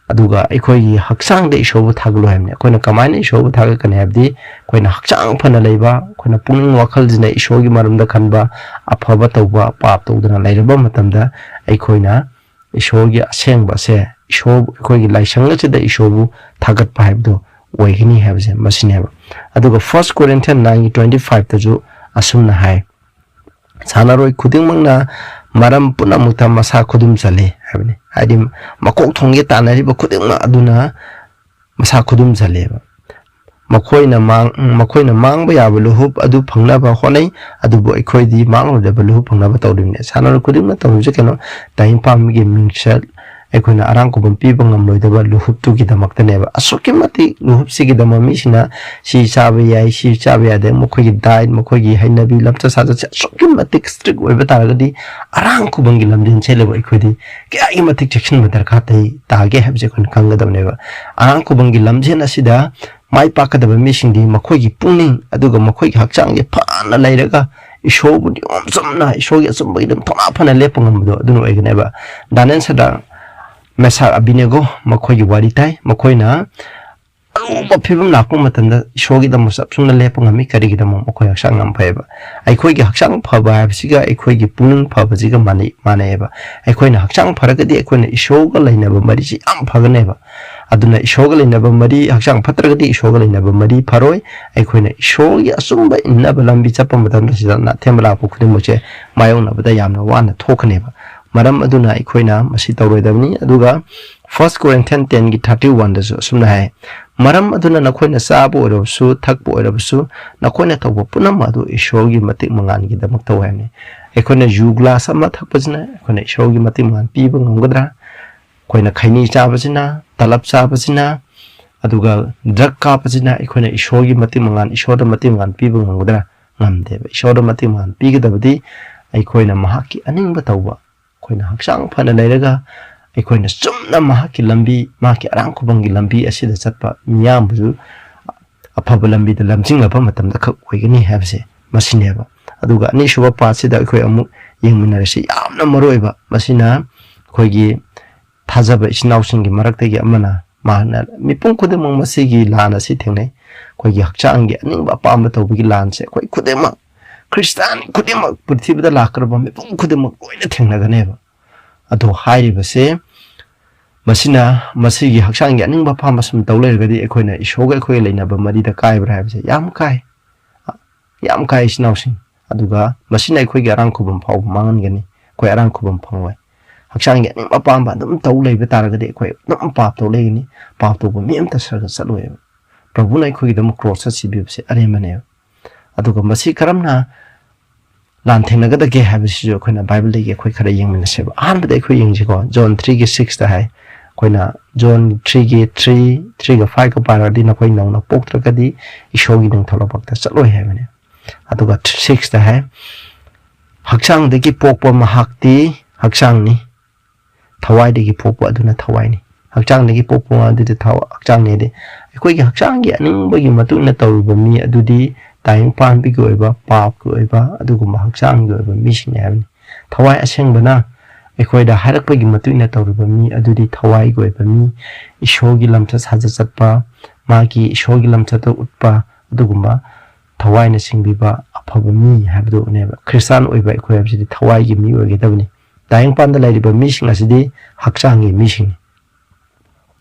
ꯑꯗꯨꯒ ꯑꯩꯈꯣꯏꯒꯤ ꯍꯛꯆꯥꯡꯗ ꯏꯁꯣꯔꯕꯨ ꯊꯥꯒꯠꯂꯨ ꯍꯥꯏꯕꯅꯤ꯫ ꯑꯩꯈꯣꯏꯅ ꯀꯃꯥꯏꯅ ꯏꯁꯣꯔꯕꯨ ꯊꯥꯒꯠꯀꯅꯤ ꯍꯥꯏꯕꯗꯤ, ꯑꯩꯈꯣꯏꯅ ꯍꯛꯆꯥꯡ ꯐꯅ ꯂꯩꯕ, ꯑꯩꯈꯣꯏꯅ ꯄꯨꯛꯅꯤꯡ ꯋꯥꯈꯜꯁꯤꯅ ꯏꯁꯣꯔꯒꯤ ꯃꯔꯝꯗ ꯈꯟꯕ, ꯑꯐꯕ ꯇꯧꯕ, ꯄꯥꯞ ꯇꯧꯗꯅ ꯂꯩꯔꯕ ꯃꯇꯝꯗ, ꯑꯩꯈꯣꯏꯅ ꯏꯁꯣꯔꯒꯤ ꯑꯁꯦꯡꯕ ꯑꯁꯦ, ꯏꯁꯣꯔ, ꯑꯩꯈꯣꯏꯒꯤ ꯂꯥꯏꯁꯪ ꯑꯁꯤꯗ ꯏꯁꯣꯔꯕꯨ ꯊꯥꯒꯠꯄ ꯍꯥꯏꯕꯗꯣ ꯑꯣꯏꯒꯅꯤ ꯍꯥꯏꯕꯁꯦ ꯃꯁꯤꯅꯦꯕ꯫ ꯑꯗꯨꯒ First Corinthians nine twenty five ꯇꯁꯨ ꯑꯁꯨꯝꯅ ꯍꯥꯏ, "ꯁꯥꯟꯅꯔꯣꯏ ꯈꯨꯗꯤꯡꯃꯛꯅ ꯃꯔꯝ ꯄꯨꯝꯅꯃꯛꯇ ꯃꯁꯥ ꯈꯨꯗꯨꯝ ꯆꯜꯂꯤ ꯍꯥꯏꯕꯅꯤ꯫ ꯍꯥꯏꯗꯤ ꯃꯀꯣꯛ ꯊꯣꯡꯒꯦ ꯇꯥꯟꯅꯔꯤꯕ ꯈꯨꯗꯤꯡꯃꯛ ꯑꯗꯨꯅ ꯃꯁꯥ ꯈꯨꯗꯨꯝ ꯆꯜꯂꯦꯕ꯫ ꯃꯈꯣꯏꯅ ꯃꯥꯡ-, ꯃꯈꯣꯏꯅ ꯃꯥꯡꯕ ꯌꯥꯕ ꯂꯨꯍꯨꯞ ꯑꯗꯨ ꯐꯪꯅꯕ ꯍꯣꯠꯅꯩ, ꯑꯗꯨꯕꯨ ꯑꯩꯈꯣꯏꯗꯤ ꯃꯥꯡꯂꯣꯏꯗꯕ ꯂꯨꯍꯨꯞ ꯐꯪꯅꯕ ꯇꯧꯔꯤꯕꯅꯤ꯫ ꯁꯥꯟꯅꯔꯣꯏ ꯈꯨꯗꯤꯡꯃꯛ ꯇꯧꯔꯤꯕꯁꯦ ꯀꯩꯅꯣ? ꯇꯥꯏꯕꯪ ꯄꯥꯟꯕꯒꯤ ꯃꯤꯡꯆꯠ, ꯑꯩꯈꯣꯏꯅ ꯑꯔꯥꯡ ꯈꯨꯕꯝ ꯄꯤꯕ ꯉꯝꯂꯣꯏꯗꯕ ꯂꯨꯍꯨꯞꯇꯨꯒꯤꯗꯃꯛꯇꯅꯦꯕ꯫ ꯑꯁꯨꯛꯀꯤ ꯃꯇꯤꯛ ꯂꯨꯍꯨꯞꯁꯤꯒꯤꯗꯃꯛ ꯃꯤꯁꯤꯡꯅ ꯁꯤ ꯆꯥꯕ ꯌꯥꯏ, ꯁꯤ ꯆꯥꯕ ꯌꯥꯗꯦ, ꯃꯈꯣꯏꯒꯤ diet, ꯃꯈꯣꯏꯒꯤ ꯍꯩꯅꯕꯤ, ꯂꯝꯆꯠ ꯁꯥꯖꯠꯁꯦ ꯑꯁꯨꯛꯀꯤ ꯃꯇꯤꯛ strict ꯑꯣꯏꯕ ꯇꯥꯔꯒꯗꯤ ꯑꯔꯥꯡ ꯈꯨꯕꯝꯒꯤ ꯂꯝꯖꯦꯟ ꯆꯦꯜꯂꯤꯕ ꯑꯩꯈꯣꯏꯗꯤ ꯀꯌꯥꯒꯤ ꯃꯇꯤꯛ ꯆꯦꯛꯁꯤꯟꯕ ꯗꯔꯀꯥꯔ ꯇꯥꯏ, ꯇꯥꯒꯦ ꯍꯥꯏꯕꯁꯦ ꯑꯩꯈꯣꯏꯅ ꯈꯪꯒꯗꯕꯅꯦꯕ꯫ ꯑꯔꯥꯡ ꯈꯨꯕꯝꯒꯤ ꯂꯝꯖꯦꯟ ꯑꯁꯤꯗ ꯃꯥꯏ ꯄꯥꯛꯀꯗꯕ ꯃꯤꯁꯤꯡꯗꯤ ꯃꯈꯣꯏꯒꯤ ꯄꯨꯛꯅꯤꯡ ꯑꯗꯨꯒ ꯃꯈꯣꯏꯒꯤ ꯍꯛꯆꯥꯡꯁꯦ ꯐꯅ ꯂꯩꯔꯒ ꯏꯁꯣꯔꯕꯨ ꯅꯤꯌꯣꯝ ꯆꯨꯝꯅ, ꯏꯁꯣꯔꯒꯤ ꯑꯆꯨꯝꯕꯒꯤ ꯑꯗꯨꯝ ꯊꯧꯅꯥ ꯐꯅ ꯂꯦꯞꯄ ꯉꯝꯕꯗꯣ ꯑꯗꯨꯅ ꯑꯣꯏꯒꯅꯦꯕ꯫ ꯗꯥꯅꯤꯌꯦꯜ, ꯁꯗ꯭ꯔꯛ, ꯃꯦꯁꯥꯛ, ꯑꯕꯤꯗꯅꯦꯒꯣ ꯃꯈꯣꯏꯒꯤ ꯋꯥꯔꯤ ꯇꯥꯏ꯫ ꯃꯈꯣꯏꯅ ꯑꯔꯨꯕ ꯐꯤꯕꯝ ꯂꯥꯛꯄ ꯃꯇꯝꯗ ꯏꯁꯣꯔꯒꯤꯗꯃꯛ ꯆꯞ ꯆꯨꯝꯅ ꯂꯦꯞꯄ ꯉꯝꯃꯤ꯫ ꯀꯔꯤꯒꯤꯗꯃꯛ? ꯃꯈꯣꯏ ꯍꯛꯆꯥꯡ ꯌꯥꯝ ꯐꯩꯌꯦꯕ꯫ ꯑꯩꯈꯣꯏꯒꯤ ꯍꯛꯆꯥꯡ ꯐꯕ ꯍꯥꯏꯕꯁꯤꯒ ꯑꯩꯈꯣꯏꯒꯤ ꯄꯨꯛꯅꯤꯡ ꯐꯕꯁꯤꯒ ꯃꯥꯟꯅꯩ, ꯃꯥꯟꯅꯩꯌꯦꯕ꯫ ꯑꯩꯈꯣꯏꯅ ꯍꯛꯆꯥꯡ ꯐꯔꯒꯗꯤ ꯑꯩꯈꯣꯏꯅ ꯏꯁꯣꯔꯒ ꯂꯩꯅꯕ ꯃꯔꯤꯁꯤ ꯌꯥꯝ ꯐꯒꯅꯦꯕ꯫ ꯑꯗꯨꯅ ꯏꯁꯣꯔꯒ ꯂꯩꯅꯕ ꯃꯔꯤ, ꯍꯛꯆꯥꯡ ꯐꯠꯇ꯭ꯔꯒꯗꯤ ꯏꯁꯣꯔꯒ ꯂꯩꯅꯕ ꯃꯔꯤ ꯐꯔꯣꯏ꯫ ꯑꯩꯈꯣꯏꯅ ꯏꯁꯣꯔꯒꯤ ꯑꯆꯨꯝꯕ ꯏꯟꯅꯕ ꯂꯝꯕꯤ ꯆꯠꯄ ꯃꯇꯝꯗ ꯁꯤꯗ ꯑꯊꯦꯝꯕ ꯂꯥꯛꯄ ꯈꯨꯗꯤꯡꯃꯛꯁꯦ ꯃꯥꯌꯣꯛꯅꯕꯗ ꯌꯥꯝꯅ ꯋꯥꯅ ꯊꯣꯛꯀꯅꯦꯕ꯫ ꯃꯔꯝ ꯑꯗꯨꯅ ꯑꯩꯈꯣꯏꯅ ꯃꯁꯤ ꯇꯧꯔꯣꯏꯗꯕꯅꯤ꯫ ꯑꯗꯨꯒ First Corinthians ten ꯒꯤ thirty one ꯗꯁꯨ ꯑꯁꯨꯝꯅ ꯍꯥꯏ, "ꯃꯔꯝ ꯑꯗꯨꯅ ꯅꯈꯣꯏꯅ ꯆꯥꯕ ꯑꯣꯏꯔꯕꯁꯨ, ꯊꯛꯄ ꯑꯣꯏꯔꯕꯁꯨ, ꯅꯈꯣꯏꯅ ꯇꯧꯕ ꯄꯨꯝꯅꯃꯛ ꯑꯗꯨ ꯏꯁꯣꯔꯒꯤ ꯃꯇꯤꯛ ꯃꯉꯥꯜꯒꯤꯗꯃꯛ ꯇꯧ" ꯍꯥꯏꯕꯅꯤ꯫ ꯑꯩꯈꯣꯏꯅ ꯌꯨ ꯒ꯭ꯂꯥꯁ ꯑꯃ ꯊꯛꯄꯁꯤꯅ ꯑꯩꯈꯣꯏꯅ ꯏꯁꯣꯔꯒꯤ ꯃꯇꯤꯛ ꯃꯉꯥꯜ ꯄꯤꯕ ꯉꯝꯒꯗ꯭ꯔꯥ? ꯑꯩꯈꯣꯏꯅ ꯈꯩꯅꯤ ꯆꯥꯕꯁꯤꯅ, ꯇꯂꯞ ꯆꯥꯕꯁꯤꯅ, ꯑꯗꯨꯒ drug ꯀꯥꯞꯄꯁꯤꯅ ꯑꯩꯈꯣꯏꯅ ꯏꯁꯣꯔꯒꯤ ꯃꯇꯤꯛ ꯃꯉꯥꯜ, ꯏꯁꯣꯔꯗ ꯃꯇꯤꯛ ꯃꯉꯥꯜ ꯄꯤꯕ ꯉꯝꯒꯗ꯭ꯔꯥ? ꯉꯝꯗꯦꯕ꯫ ꯏꯁꯣꯔꯗ ꯃꯇꯤꯛ ꯃꯉꯥꯜ ꯄꯤꯒꯗꯕꯗꯤ ꯑꯩꯈꯣꯏꯅ ꯃꯍꯥꯛꯀꯤ ꯑꯅꯤꯡꯕ ꯇꯧꯕ, ꯑꯩꯈꯣꯏꯅ ꯍꯛꯆꯥꯡ ꯐꯅ ꯂꯩꯔꯒ ꯑꯩꯈꯣꯏꯅ ꯆꯨꯝꯅ ꯃꯍꯥꯛꯀꯤ ꯂꯝꯕꯤ, ꯃꯍꯥꯛꯀꯤ ꯑꯔꯥꯡ ꯈꯨꯕꯝꯒꯤ ꯂꯝꯕꯤ ꯑꯁꯤꯗ ꯆꯠꯄ ꯃꯤꯌꯥꯝꯕꯨꯁꯨ ꯑꯐꯕ ꯂꯝꯕꯤꯗ ꯂꯝꯖꯤꯡꯂꯛꯄ ꯃꯇꯝꯗ ꯈꯛ ꯑꯣꯏꯒꯅꯤ ꯍꯥꯏꯕꯁꯦ ꯃꯁꯤꯅꯦꯕ꯫ ꯑꯗꯨꯒ ꯑꯅꯤꯁꯨꯕ part ꯁꯤꯗ ꯑꯩꯈꯣꯏ ꯑꯃꯨꯛ ꯌꯦꯡꯃꯤꯟꯅꯔꯁꯤ꯫ ꯌꯥꯝꯅ ꯃꯔꯨ ꯑꯣꯏꯕ, ꯃꯁꯤꯅ ꯑꯩꯈꯣꯏꯒꯤ ꯊꯥꯖꯕ ꯏꯆꯤꯟ ꯏꯅꯥꯎꯁꯤꯡꯒꯤ ꯃꯔꯛꯇꯒꯤ ꯑꯃꯅ, ꯃꯍꯥꯛꯅ ꯃꯤꯄꯨꯝ ꯈꯨꯗꯤꯡꯃꯛ ꯃꯁꯤꯒꯤ ꯂꯥꯟ ꯑꯁꯤ ꯊꯦꯡꯅꯩ꯫ ꯑꯩꯈꯣꯏꯒꯤ ꯍꯛꯆꯥꯡꯒꯤ ꯑꯅꯤꯡꯕ ꯑꯄꯥꯝꯕ ꯇꯧꯕꯒꯤ ꯂꯥꯟꯁꯦ ꯑꯩꯈꯣꯏ ꯈꯨꯗꯤꯡꯃꯛ, ꯈ꯭ꯔꯤꯁꯇꯥꯟ ꯈꯨꯗꯤꯡꯃꯛ, ꯄ꯭ꯔꯤꯊꯤꯕꯤꯗ ꯂꯥꯛꯈ꯭ꯔꯕ ꯃꯤꯄꯨꯝ ꯈꯨꯗꯤꯡꯃꯛ ꯂꯣꯏꯅ ꯊꯦꯡꯅꯒꯅꯦꯕ꯫ ꯑꯗꯣ ꯍꯥꯏꯔꯤꯕꯁꯦ, ꯃꯁꯤꯅ, ꯃꯁꯤꯒꯤ ꯍꯛꯆꯥꯡꯒꯤ ꯑꯅꯤꯡꯕ ꯑꯄꯥꯝꯕ ꯁꯨꯝ ꯇꯧ ꯂꯩꯔꯒꯗꯤ ꯑꯩꯈꯣꯏꯅ ꯏꯁꯣꯔꯒ ꯑꯩꯈꯣꯏꯒ ꯂꯩꯅꯕ ꯃꯔꯤꯗ ꯀꯥꯏꯕ꯭ꯔꯥ ꯍꯥꯏꯕꯁꯦ ꯌꯥꯝ ꯀꯥꯏ, ꯌꯥꯝ ꯀꯥꯏ, ꯏꯆꯤꯟ ꯏꯅꯥꯎꯁꯤꯡ꯫ ꯑꯗꯨꯒ ꯃꯁꯤꯅ ꯑꯩꯈꯣꯏꯒꯤ ꯑꯔꯥꯡ ꯈꯨꯕꯝ ꯐꯥꯎꯕ ꯃꯥꯡꯍꯟꯒꯅꯤ꯫ ꯑꯩꯈꯣꯏ ꯑꯔꯥꯝ ꯈꯨꯕꯝ ꯐꯪꯂꯣꯏ꯫ ꯍꯛꯆꯥꯡꯒꯤ ꯑꯅꯤꯡꯕ ꯑꯄꯥꯝꯕ ꯑꯗꯨꯝ ꯇꯧ ꯂꯩꯕ ꯇꯥꯔꯒꯗꯤ ꯑꯩꯈꯣꯏ ꯑꯗꯨꯝ ꯄꯥꯞ ꯇꯧ ꯂꯩꯒꯅꯤ꯫ ꯄꯥꯞ ꯇꯧꯕ ꯃꯤ ꯑꯃꯠꯇ ꯁꯔꯒ ꯆꯠꯂꯣꯏꯕ꯫ ꯄ꯭ꯔꯚꯨꯅ ꯑꯩꯈꯣꯏꯒꯤꯗꯃꯛ ꯀ꯭ꯔꯣꯁꯇ ꯁꯤꯕꯤꯕꯁꯦ ꯑꯔꯦꯝꯕꯅꯦꯕ꯫ ꯑꯗꯨꯒ ꯃꯁꯤ ꯀꯔꯝꯅ ꯂꯥꯟꯊꯦꯡꯅꯒꯗꯒꯦ ꯍꯥꯏꯕꯁꯤꯁꯨ ꯑꯩꯈꯣꯏꯅ ꯕꯥꯏꯕꯜꯗꯒꯤ ꯑꯩꯈꯣꯏ ꯈꯔ ꯌꯦꯡꯃꯤꯟꯅꯁꯦꯕ꯫ ꯑꯍꯥꯟꯕꯗ ꯑꯩꯈꯣꯏ ꯌꯦꯡꯁꯤꯀꯣ, ꯖꯣꯟ ꯊ꯭ꯔꯤꯒꯤ ꯁꯤꯛꯁꯇ ꯍꯥꯏ꯫ ꯑꯩꯈꯣꯏꯅ ꯖꯣꯟ ꯊ꯭ꯔꯤꯒꯤ ꯊ꯭ꯔꯤ, ꯊ꯭ꯔꯤꯒ ꯐꯥꯏꯚꯀ ꯄꯥꯔꯗꯤ, "ꯅꯈꯣꯏ ꯅꯧꯅ ꯄꯣꯛꯇ꯭ꯔꯒꯗꯤ ꯏꯁꯣꯔꯒꯤ ꯅꯤꯡꯊꯧ ꯂꯩꯕꯥꯛꯇ ꯆꯠꯂꯣꯏ" ꯍꯥꯏꯕꯅꯦ꯫ ꯑꯗꯨꯒ ꯁꯤꯛꯁꯇ ꯍꯥꯏ, "ꯍꯛꯆꯥꯡꯗꯒꯤ ꯄꯣꯛꯄ ꯃꯍꯥꯛꯇꯤ ꯍꯛꯆꯥꯡꯅꯤ, ꯊꯋꯥꯏꯗꯒꯤ ꯄꯣꯛꯄ ꯑꯗꯨꯅ ꯊꯋꯥꯏꯅꯤ"꯫ ꯍꯛꯆꯥꯡꯗꯒꯤ ꯄꯣꯛꯄ ꯑꯗꯨꯗꯤ ꯊꯋꯥꯏ, ꯍꯛꯆꯥꯡꯅꯤ ꯍꯥꯏꯗꯤ ꯑꯩꯈꯣꯏꯒꯤ ꯍꯛꯆꯥꯡꯒꯤ ꯑꯅꯤꯡꯕꯒꯤ ꯃꯇꯨꯡ ꯏꯟꯅ ꯇꯧꯔꯤꯕ ꯃꯤ ꯑꯗꯨꯗꯤ ꯇꯥꯏꯕꯪ ꯄꯥꯟꯕꯒꯤ ꯑꯣꯏꯕ, ꯄꯥꯞꯀꯤ ꯑꯣꯏꯕ, ꯑꯗꯨꯒꯨꯝꯕ ꯍꯛꯆꯥꯡꯒꯤ ꯑꯣꯏꯕ ꯃꯤꯁꯤꯡꯅꯤ ꯍꯥꯏꯕꯅꯤ꯫ ꯊꯋꯥꯏ ꯑꯁꯦꯡꯕꯅ ꯑꯩꯈꯣꯏꯗ ꯍꯥꯏꯔꯛꯄꯒꯤ ꯃꯇꯨꯡ ꯏꯟꯅ ꯇꯧꯔꯤꯕ ꯃꯤ ꯑꯗꯨꯗꯤ ꯊꯋꯥꯏꯒꯤ ꯑꯣꯏꯕ ꯃꯤ, ꯏꯁꯣꯔꯒꯤ ꯂꯝꯆꯠ ꯁꯥꯖꯠ ꯆꯠꯄ, ꯃꯥꯒꯤ ꯏꯁꯣꯔꯒꯤ ꯂꯝꯆꯠꯇ ꯎꯠꯄ, ꯑꯗꯨꯒꯨꯝꯕ ꯊꯋꯥꯏꯅ ꯆꯤꯡꯕꯤꯕ ꯑꯐꯕ ꯃꯤ ꯍꯥꯏꯕꯗꯨꯅꯦꯕ꯫ ꯈ꯭ꯔꯤꯁꯇꯥꯟ ꯑꯣꯏꯕ ꯑꯩꯈꯣꯏ ꯍꯥꯏꯕꯁꯤꯗꯤ ꯊꯋꯥꯏꯒꯤ ꯃꯤ ꯑꯣꯏꯒꯗꯕꯅꯤ꯫ ꯇꯥꯏꯕꯪꯄꯥꯟꯗ ꯂꯩꯔꯤꯕ ꯃꯤꯁꯤꯡ ꯑꯁꯤꯗꯤ ꯍꯛꯆꯥꯡꯒꯤ ꯃꯤꯁꯤꯡꯅꯤ꯫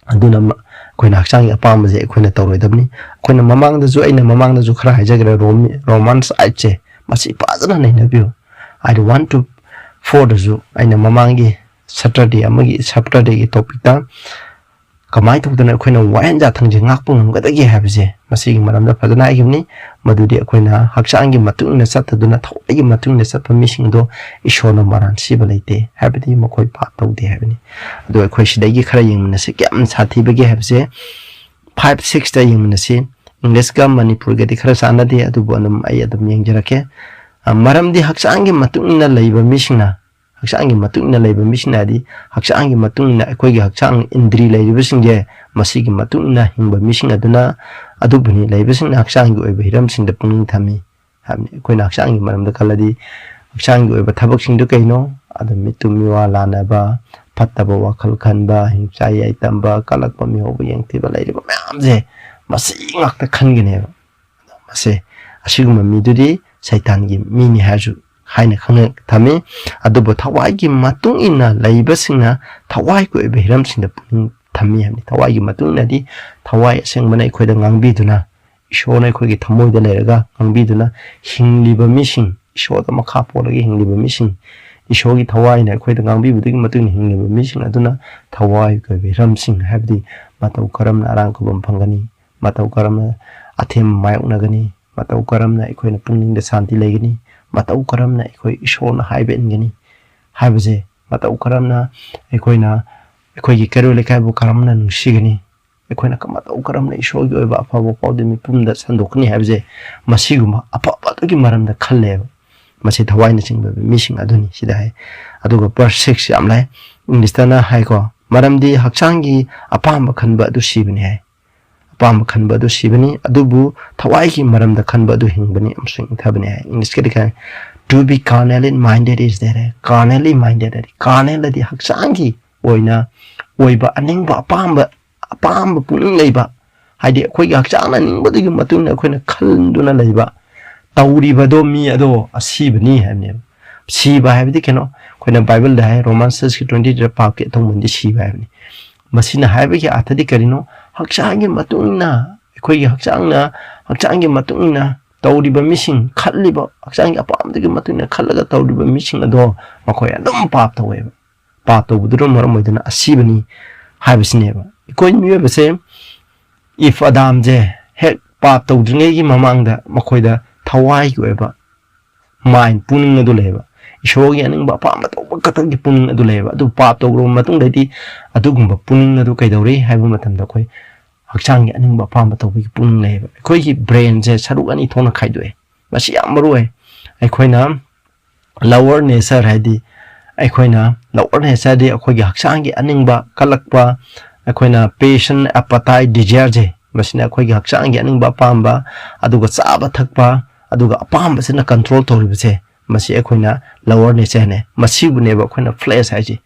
ꯑꯗꯨꯅ ꯃ-, ꯑꯩꯈꯣꯏꯅ ꯍꯛꯆꯥꯡꯒꯤ ꯑꯄꯥꯝꯕꯁꯦ ꯑꯩꯈꯣꯏꯅ ꯇꯧꯔꯣꯏꯗꯕꯅꯤ꯫ ꯑꯩꯈꯣꯏꯅ ꯃꯃꯥꯡꯗꯁꯨ, ꯑꯩꯅ ꯃꯃꯥꯡꯗꯁꯨ ꯈꯔ ꯍꯥꯏꯖꯈ꯭ꯔꯦ, ꯔꯣꯃꯤ-, ꯔꯣꯃꯥꯟꯁ ꯑꯥꯏꯠꯁꯦ, ꯃꯁꯤ ꯐꯖꯅ ꯅꯩꯅꯕꯤꯌꯨ꯫ ꯑꯥꯏꯠ ꯋꯥꯟ ꯇꯨ ꯐꯣꯔꯗꯁꯨ ꯑꯩꯅ ꯃꯃꯥꯡꯒꯤ ꯁꯇꯔꯗꯦ ꯑꯃꯒꯤ, ꯁꯇꯔꯗꯦꯒꯤ ꯇꯣꯄꯤꯛꯇ ꯀꯃꯥꯏꯅ ꯇꯧꯗꯅ ꯑꯩꯈꯣꯏꯅ ꯋꯥꯌꯦꯟ ꯌꯥꯊꯪꯁꯦ ꯉꯥꯛꯄ ꯉꯝꯒꯗꯒꯦ ꯍꯥꯏꯕꯁꯦ, ꯃꯁꯤꯒꯤ ꯃꯔꯝꯗ ꯐꯖꯅ ꯍꯥꯏꯈꯤꯕꯅꯤ꯫ ꯃꯗꯨꯗꯤ ꯑꯩꯈꯣꯏꯅ ꯍꯛꯆꯥꯡꯒꯤ ꯃꯇꯨꯡ ꯏꯟꯅ ꯆꯠꯇꯗꯨꯅ ꯊꯋꯥꯏꯒꯤ ꯃꯇꯨꯡ ꯏꯟꯅ ꯆꯠꯄ ꯃꯤꯁꯤꯡꯗꯣ ꯏꯁꯣꯔꯅ ꯃꯔꯥꯟ ꯁꯤꯕ ꯂꯩꯇꯦ, ꯍꯥꯏꯕꯗꯤ ꯃꯈꯣꯏ ꯄꯥꯞ ꯇꯧꯗꯦ ꯍꯥꯏꯕꯅꯤ꯫ ꯑꯗꯣ ꯑꯩꯈꯣꯏ ꯁꯤꯗꯒꯤ ꯈꯔ ꯌꯦꯡꯃꯤꯟꯅꯁꯤ, ꯀꯌꯥꯝ ꯁꯥꯊꯤꯕꯒꯦ ꯍꯥꯏꯕꯁꯦ꯫ ꯐꯥꯏꯚ ꯁꯤꯛꯁꯇ ꯌꯦꯡꯃꯤꯟꯅꯁꯤ꯫ ꯏꯪꯂꯤꯁꯀ ꯃꯅꯤꯄꯨꯔꯒꯗꯤ ꯈꯔ ꯆꯥꯟꯅꯗꯦ, ꯑꯗꯨꯕꯨ ꯑꯗꯨꯝ ꯑꯩ ꯑꯗꯨꯝ ꯌꯦꯡꯖꯔꯛꯀꯦ꯫ ꯑ, ꯃꯔꯝꯗꯤ ꯍꯛꯆꯥꯡꯒꯤ ꯃꯇꯨꯡ ꯏꯟꯅ ꯂꯩꯕ ꯃꯤꯁꯤꯡꯅ, ꯍꯛꯆꯥꯡꯒꯤ ꯃꯇꯨꯡ ꯏꯟꯅ ꯂꯩꯕ ꯃꯤꯁꯤꯡꯅ ꯍꯥꯏꯗꯤ ꯍꯛꯆꯥꯡꯒꯤ ꯃꯇꯨꯡ ꯏꯟꯅ ꯑꯩꯈꯣꯏꯒꯤ ꯍꯛꯆꯥꯡ ꯏꯟꯗ꯭ꯔꯤ ꯂꯩꯔꯤꯕꯁꯤꯡꯁꯦ, ꯃꯁꯤꯒꯤ ꯃꯇꯨꯡ ꯏꯟꯅ ꯍꯤꯡꯕ ꯃꯤꯁꯤꯡ ꯑꯗꯨꯅ, ꯑꯗꯨꯕꯨꯅꯤ, ꯂꯩꯕꯁꯤꯡꯅ ꯍꯛꯆꯥꯡꯒꯤ ꯑꯣꯏꯕ ꯍꯤꯔꯝꯁꯤꯡꯗ ꯄꯨꯛꯅꯤꯡ ꯊꯝꯃꯤ ꯍꯥꯏꯕꯅꯤ꯫ ꯑꯩꯈꯣꯏꯅ ꯍꯛꯆꯥꯡꯒꯤ ꯃꯔꯝꯗ ꯈꯜꯂꯗꯤ ꯍꯛꯆꯥꯡꯒꯤ ꯑꯣꯏꯕ ꯊꯕꯛꯁꯤꯡꯗꯨ ꯀꯩꯅꯣ? ꯑꯗꯨ ꯃꯤꯠꯇꯨ ꯃꯤꯋꯥ ꯂꯥꯟꯅꯕ, ꯐꯠꯇꯕ ꯋꯥꯈꯜ ꯈꯟꯕ, ꯍꯤꯡꯆꯥꯏ ꯌꯥꯏꯇꯝꯕ, ꯀꯜꯂꯛꯄ, ꯃꯤꯍꯧꯕ ꯌꯦꯡꯊꯤꯕ ꯂꯩꯔꯤꯕ ꯃꯌꯥꯝꯁꯦ, ꯃꯁꯤ ꯉꯥꯛꯇ ꯈꯟꯒꯅꯦꯕ꯫ ꯃꯁꯦ, ꯑꯁꯤꯒꯨꯝꯕ ꯃꯤꯗꯨꯗꯤ ꯁꯩꯇꯥꯟꯒꯤ ꯃꯤꯅꯤ ꯍꯥꯏꯔꯁꯨ ꯍꯥꯏꯅ ꯈꯪꯅ ꯊꯝꯃꯤ꯫ ꯑꯗꯨꯕꯨ ꯊꯋꯥꯏꯒꯤ ꯃꯇꯨꯡ ꯏꯟꯅ ꯂꯩꯕꯁꯤꯡꯅ ꯊꯋꯥꯏꯒꯤ ꯑꯣꯏꯕ ꯍꯤꯔꯝꯁꯤꯡꯗ ꯄꯨꯛꯅꯤꯡ ꯊꯝꯃꯤ ꯍꯥꯏꯕꯅꯤ꯫ ꯊꯋꯥꯏꯒꯤ ꯃꯇꯨꯡ ꯏꯟꯅꯗꯤ ꯊꯋꯥꯏ ꯑꯁꯦꯡꯕꯅ ꯑꯩꯈꯣꯏꯗ ꯉꯥꯡꯕꯤꯗꯨꯅ, ꯏꯁꯣꯔꯅ ꯑꯩꯈꯣꯏꯒꯤ ꯊꯃꯣꯏꯗ ꯂꯩꯔꯒ ꯉꯥꯡꯕꯤꯗꯨꯅ ꯍꯤꯡꯂꯤꯕ ꯃꯤꯁꯤꯡ, ꯏꯁꯣꯔꯗ ꯃꯈꯥ ꯄꯣꯜꯂꯒ ꯍꯤꯡꯂꯤꯕ ꯃꯤꯁꯤꯡ, ꯏꯁꯣꯔꯒꯤ ꯊꯋꯥꯏꯅ ꯑꯩꯈꯣꯏꯗ ꯉꯥꯡꯕꯤꯕꯗꯨꯒꯤ ꯃꯇꯨꯡ ꯏꯟꯅ ꯍꯤꯡꯂꯤꯕ ꯃꯤꯁꯤꯡ ꯑꯗꯨꯅ ꯊꯋꯥꯏ ꯀꯣꯏꯕ ꯍꯤꯔꯝꯁꯤꯡ, ꯍꯥꯏꯕꯗꯤ ꯃꯇꯧ ꯀꯔꯝꯅ ꯑꯔꯥꯡ ꯈꯨꯕꯝ ꯐꯪꯒꯅꯤ, ꯃꯇꯧ ꯀꯔꯝꯅ ꯑꯊꯦꯝꯕ ꯃꯥꯌꯣꯛꯅꯒꯅꯤ, ꯃꯇꯧ ꯀꯔꯝꯅ ꯑꯩꯈꯣꯏꯅ ꯄꯨꯛꯅꯤꯡꯗ ꯁꯥꯟꯇꯤ ꯂꯩꯒꯅꯤ, ꯃꯇꯧ ꯀꯔꯝꯅ ꯑꯩꯈꯣꯏ ꯏꯁꯣꯔꯅ ꯍꯥꯏꯕ ꯏꯟꯒꯅꯤ ꯍꯥꯏꯕꯁꯦ, ꯃꯇꯧ ꯀꯔꯝꯅ ꯑꯩꯈꯣꯏꯅ ꯑꯩꯈꯣꯏꯒꯤ ꯀꯩꯔꯣꯜ ꯂꯩꯀꯥꯏꯕꯨ ꯀꯔꯝꯅ ꯅꯨꯡꯁꯤꯒꯅꯤ, ꯑꯩꯈꯣꯏꯅ ꯃꯇꯧ ꯀꯔꯝꯅ ꯏꯁꯣꯔꯒꯤ ꯑꯣꯏꯕ ꯑꯐꯕ ꯄꯥꯎꯗꯤ ꯃꯤꯄꯨꯝꯗ ꯁꯟꯗꯣꯛꯀꯅꯤ ꯍꯥꯏꯕꯁꯦ, ꯃꯁꯤꯒꯨꯝꯕ ꯑꯐꯕꯗꯨꯒꯤ ꯃꯔꯝꯗ ꯈꯜꯂꯦꯕ꯫ ꯃꯁꯤ ꯊꯋꯥꯏꯅ ꯆꯤꯡꯕ ꯃꯤꯁꯤꯡ ꯑꯗꯨꯅꯤ ꯁꯤꯗ ꯍꯥꯏ꯫ ꯑꯗꯨꯒ verse six ꯌꯥꯝ ꯂꯩ, ꯏꯪꯂꯤꯁꯇꯅ ꯍꯥꯏꯀꯣ, "ꯃꯔꯝꯗꯤ ꯍꯛꯆꯥꯡꯒꯤ ꯑꯄꯥꯝꯕ ꯈꯟꯕ ꯑꯗꯨ ꯁꯤꯕꯅꯤ" ꯍꯥꯏ꯫ ꯑꯄꯥꯝꯕ ꯈꯟꯕ ꯑꯗꯨ ꯁꯤꯕꯅꯤ, ꯑꯗꯨꯕꯨ ꯊꯋꯥꯏꯒꯤ ꯃꯔꯝꯗ ꯈꯟꯕ ꯑꯗꯨ ꯍꯤꯡꯕꯅꯤ ꯑꯃꯁꯨꯡ ꯏꯪꯊꯕꯅꯤ ꯍꯥꯏ꯫ ꯏꯪꯂꯤꯁꯀꯤꯗꯤ ꯀꯩ ꯍꯥꯏ? "To be carnally minded is death" high. Carnally minded ꯍꯥꯏꯗꯤ carnal ꯍꯥꯏꯗꯤ ꯍꯛꯆꯥꯡꯒꯤ ꯑꯣꯏꯅ ꯑꯣꯏꯕ ꯑꯅꯤꯡꯕ ꯑꯄꯥꯝꯕ, ꯑꯄꯥꯝꯕ ꯄꯨꯛꯅꯤꯡ ꯂꯩꯕ, ꯍꯥꯏꯗꯤ ꯑꯩꯈꯣꯏꯒꯤ ꯍꯛꯆꯥꯡꯅ ꯅꯤꯡꯕꯗꯨꯒꯤ ꯃꯇꯨꯡ ꯏꯟꯅ ꯑꯩꯈꯣꯏꯅ ꯈꯟꯗꯨꯅ ꯂꯩꯕ, ꯇꯧꯔꯤꯕꯗꯣ ꯃꯤ ꯑꯗꯣ ꯑꯁꯤꯕꯅꯤ ꯍꯥꯏꯕꯅꯦꯕ꯫ ꯁꯤꯕ ꯍꯥꯏꯕꯗꯤ ꯀꯩꯅꯣ? ꯑꯩꯈꯣꯏꯅ ꯕꯥꯏꯕꯜꯗ ꯍꯥꯏ, Romans six twenty three, "ꯄꯥꯞꯀꯤ ꯑꯊꯧꯕꯗꯤ ꯁꯤꯕ" ꯍꯥꯏꯕꯅꯤ꯫ ꯃꯁꯤꯅ ꯍꯥꯏꯕꯒꯤ ꯑꯥꯔꯊꯗꯤ ꯀꯔꯤꯅꯣ? ꯍꯛꯆꯥꯡꯒꯤ ꯃꯇꯨꯡ ꯏꯟꯅ, ꯑꯩꯈꯣꯏꯒꯤ ꯍꯛꯆꯥꯡꯅ, ꯍꯛꯆꯥꯡꯒꯤ ꯃꯇꯨꯡ ꯏꯟꯅ ꯇꯧꯔꯤꯕ ꯃꯤꯁꯤꯡ, ꯈꯜꯂꯤꯕ ꯍꯛꯆꯥꯡꯒꯤ ꯑꯄꯥꯝꯕꯗꯨꯒꯤ ꯃꯇꯨꯡ ꯏꯟꯅ ꯈꯜꯂꯒ ꯇꯧꯔꯤꯕ ꯃꯤꯁꯤꯡ ꯑꯗꯣ ꯃꯈꯣꯏ ꯑꯗꯨꯝ ꯄꯥꯞ ꯇꯧꯋꯦꯕ꯫ ꯄꯥꯞ ꯇꯧꯕꯗꯨꯅ ꯃꯔꯝ ꯑꯣꯏꯗꯨꯅ ꯑꯁꯤꯕꯅꯤ ꯍꯥꯏꯕꯁꯤꯅꯦꯕ꯫ ꯑꯩꯈꯣꯏ ꯃꯤꯑꯣꯏꯕꯁꯦ, ꯏꯐ ꯑꯗꯥꯝꯁꯦ ꯍꯦꯛ ꯄꯥꯞ ꯇꯧꯗ꯭ꯔꯤꯉꯩꯒꯤ ꯃꯃꯥꯡꯗ ꯃꯈꯣꯏꯗ ꯊꯋꯥꯏꯒꯤ ꯑꯣꯏꯕ ꯃꯥꯏꯟ, ꯄꯨꯛꯅꯤꯡ ꯑꯗꯨ ꯂꯩꯌꯦꯕ꯫ ꯏꯁꯣꯔꯒꯤ ꯑꯅꯤꯡꯕ ꯑꯄꯥꯝꯕ ꯇꯧꯕ ꯈꯛꯇꯪꯒꯤ ꯄꯨꯛꯅꯤꯡ ꯑꯗꯨ ꯂꯩꯌꯦꯕ꯫ ꯑꯗꯨ ꯄꯥꯞ ꯇꯧꯈ꯭ꯔꯕ ꯃꯇꯨꯡꯗꯗꯤ ꯑꯗꯨꯒꯨꯝꯕ ꯄꯨꯛꯅꯤꯡ ꯑꯗꯨ ꯀꯩꯗꯧꯔꯤ ꯍꯥꯏꯕ ꯃꯇꯝꯗ, ꯑꯩꯈꯣꯏ ꯍꯛꯆꯥꯡꯒꯤ ꯑꯅꯤꯡꯕ ꯑꯄꯥꯝꯕ ꯇꯧꯕꯒꯤ ꯄꯨꯛꯅꯤꯡ ꯂꯩꯌꯦꯕ꯫ ꯑꯩꯈꯣꯏꯒꯤ ꯕ꯭ꯔꯦꯟꯁꯦ ꯁꯔꯨꯛ ꯑꯅꯤ ꯊꯣꯛꯅ ꯈꯥꯏꯗꯣꯛꯑꯦ꯫ ꯃꯁꯤ ꯌꯥꯝ ꯃꯔꯨ ꯑꯣꯏ꯫ ꯑꯩꯈꯣꯏꯅ lower nature ꯍꯥꯏꯗꯤ, ꯑꯩꯈꯣꯏꯅ lower natureꯗꯤ ꯑꯩꯈꯣꯏꯒꯤ ꯍꯛꯆꯥꯡꯒꯤ ꯑꯅꯤꯡꯕ ꯀꯜꯂꯛꯄ, ꯑꯩꯈꯣꯏꯅ passion, appetite, desireꯁꯦ, ꯃꯁꯤꯅ ꯑꯩꯈꯣꯏꯒꯤ ꯍꯛꯆꯥꯡꯒꯤ ꯑꯅꯤꯡꯕ ꯑꯄꯥꯝꯕ, ꯑꯗꯨꯒ ꯆꯥꯕ ꯊꯛꯄ, ꯑꯗꯨꯒ ꯑꯄꯥꯝꯕꯁꯤꯅ control ꯇꯧꯔꯤꯕꯁꯦ, ꯃꯁꯤ ꯑꯩꯈꯣꯏꯅ lower natureꯅꯦ꯫ ꯃꯁꯤꯕꯨꯅꯦꯕ ꯑꯩꯈꯣꯏꯅ flesh ꯍꯥꯏꯁꯦ꯫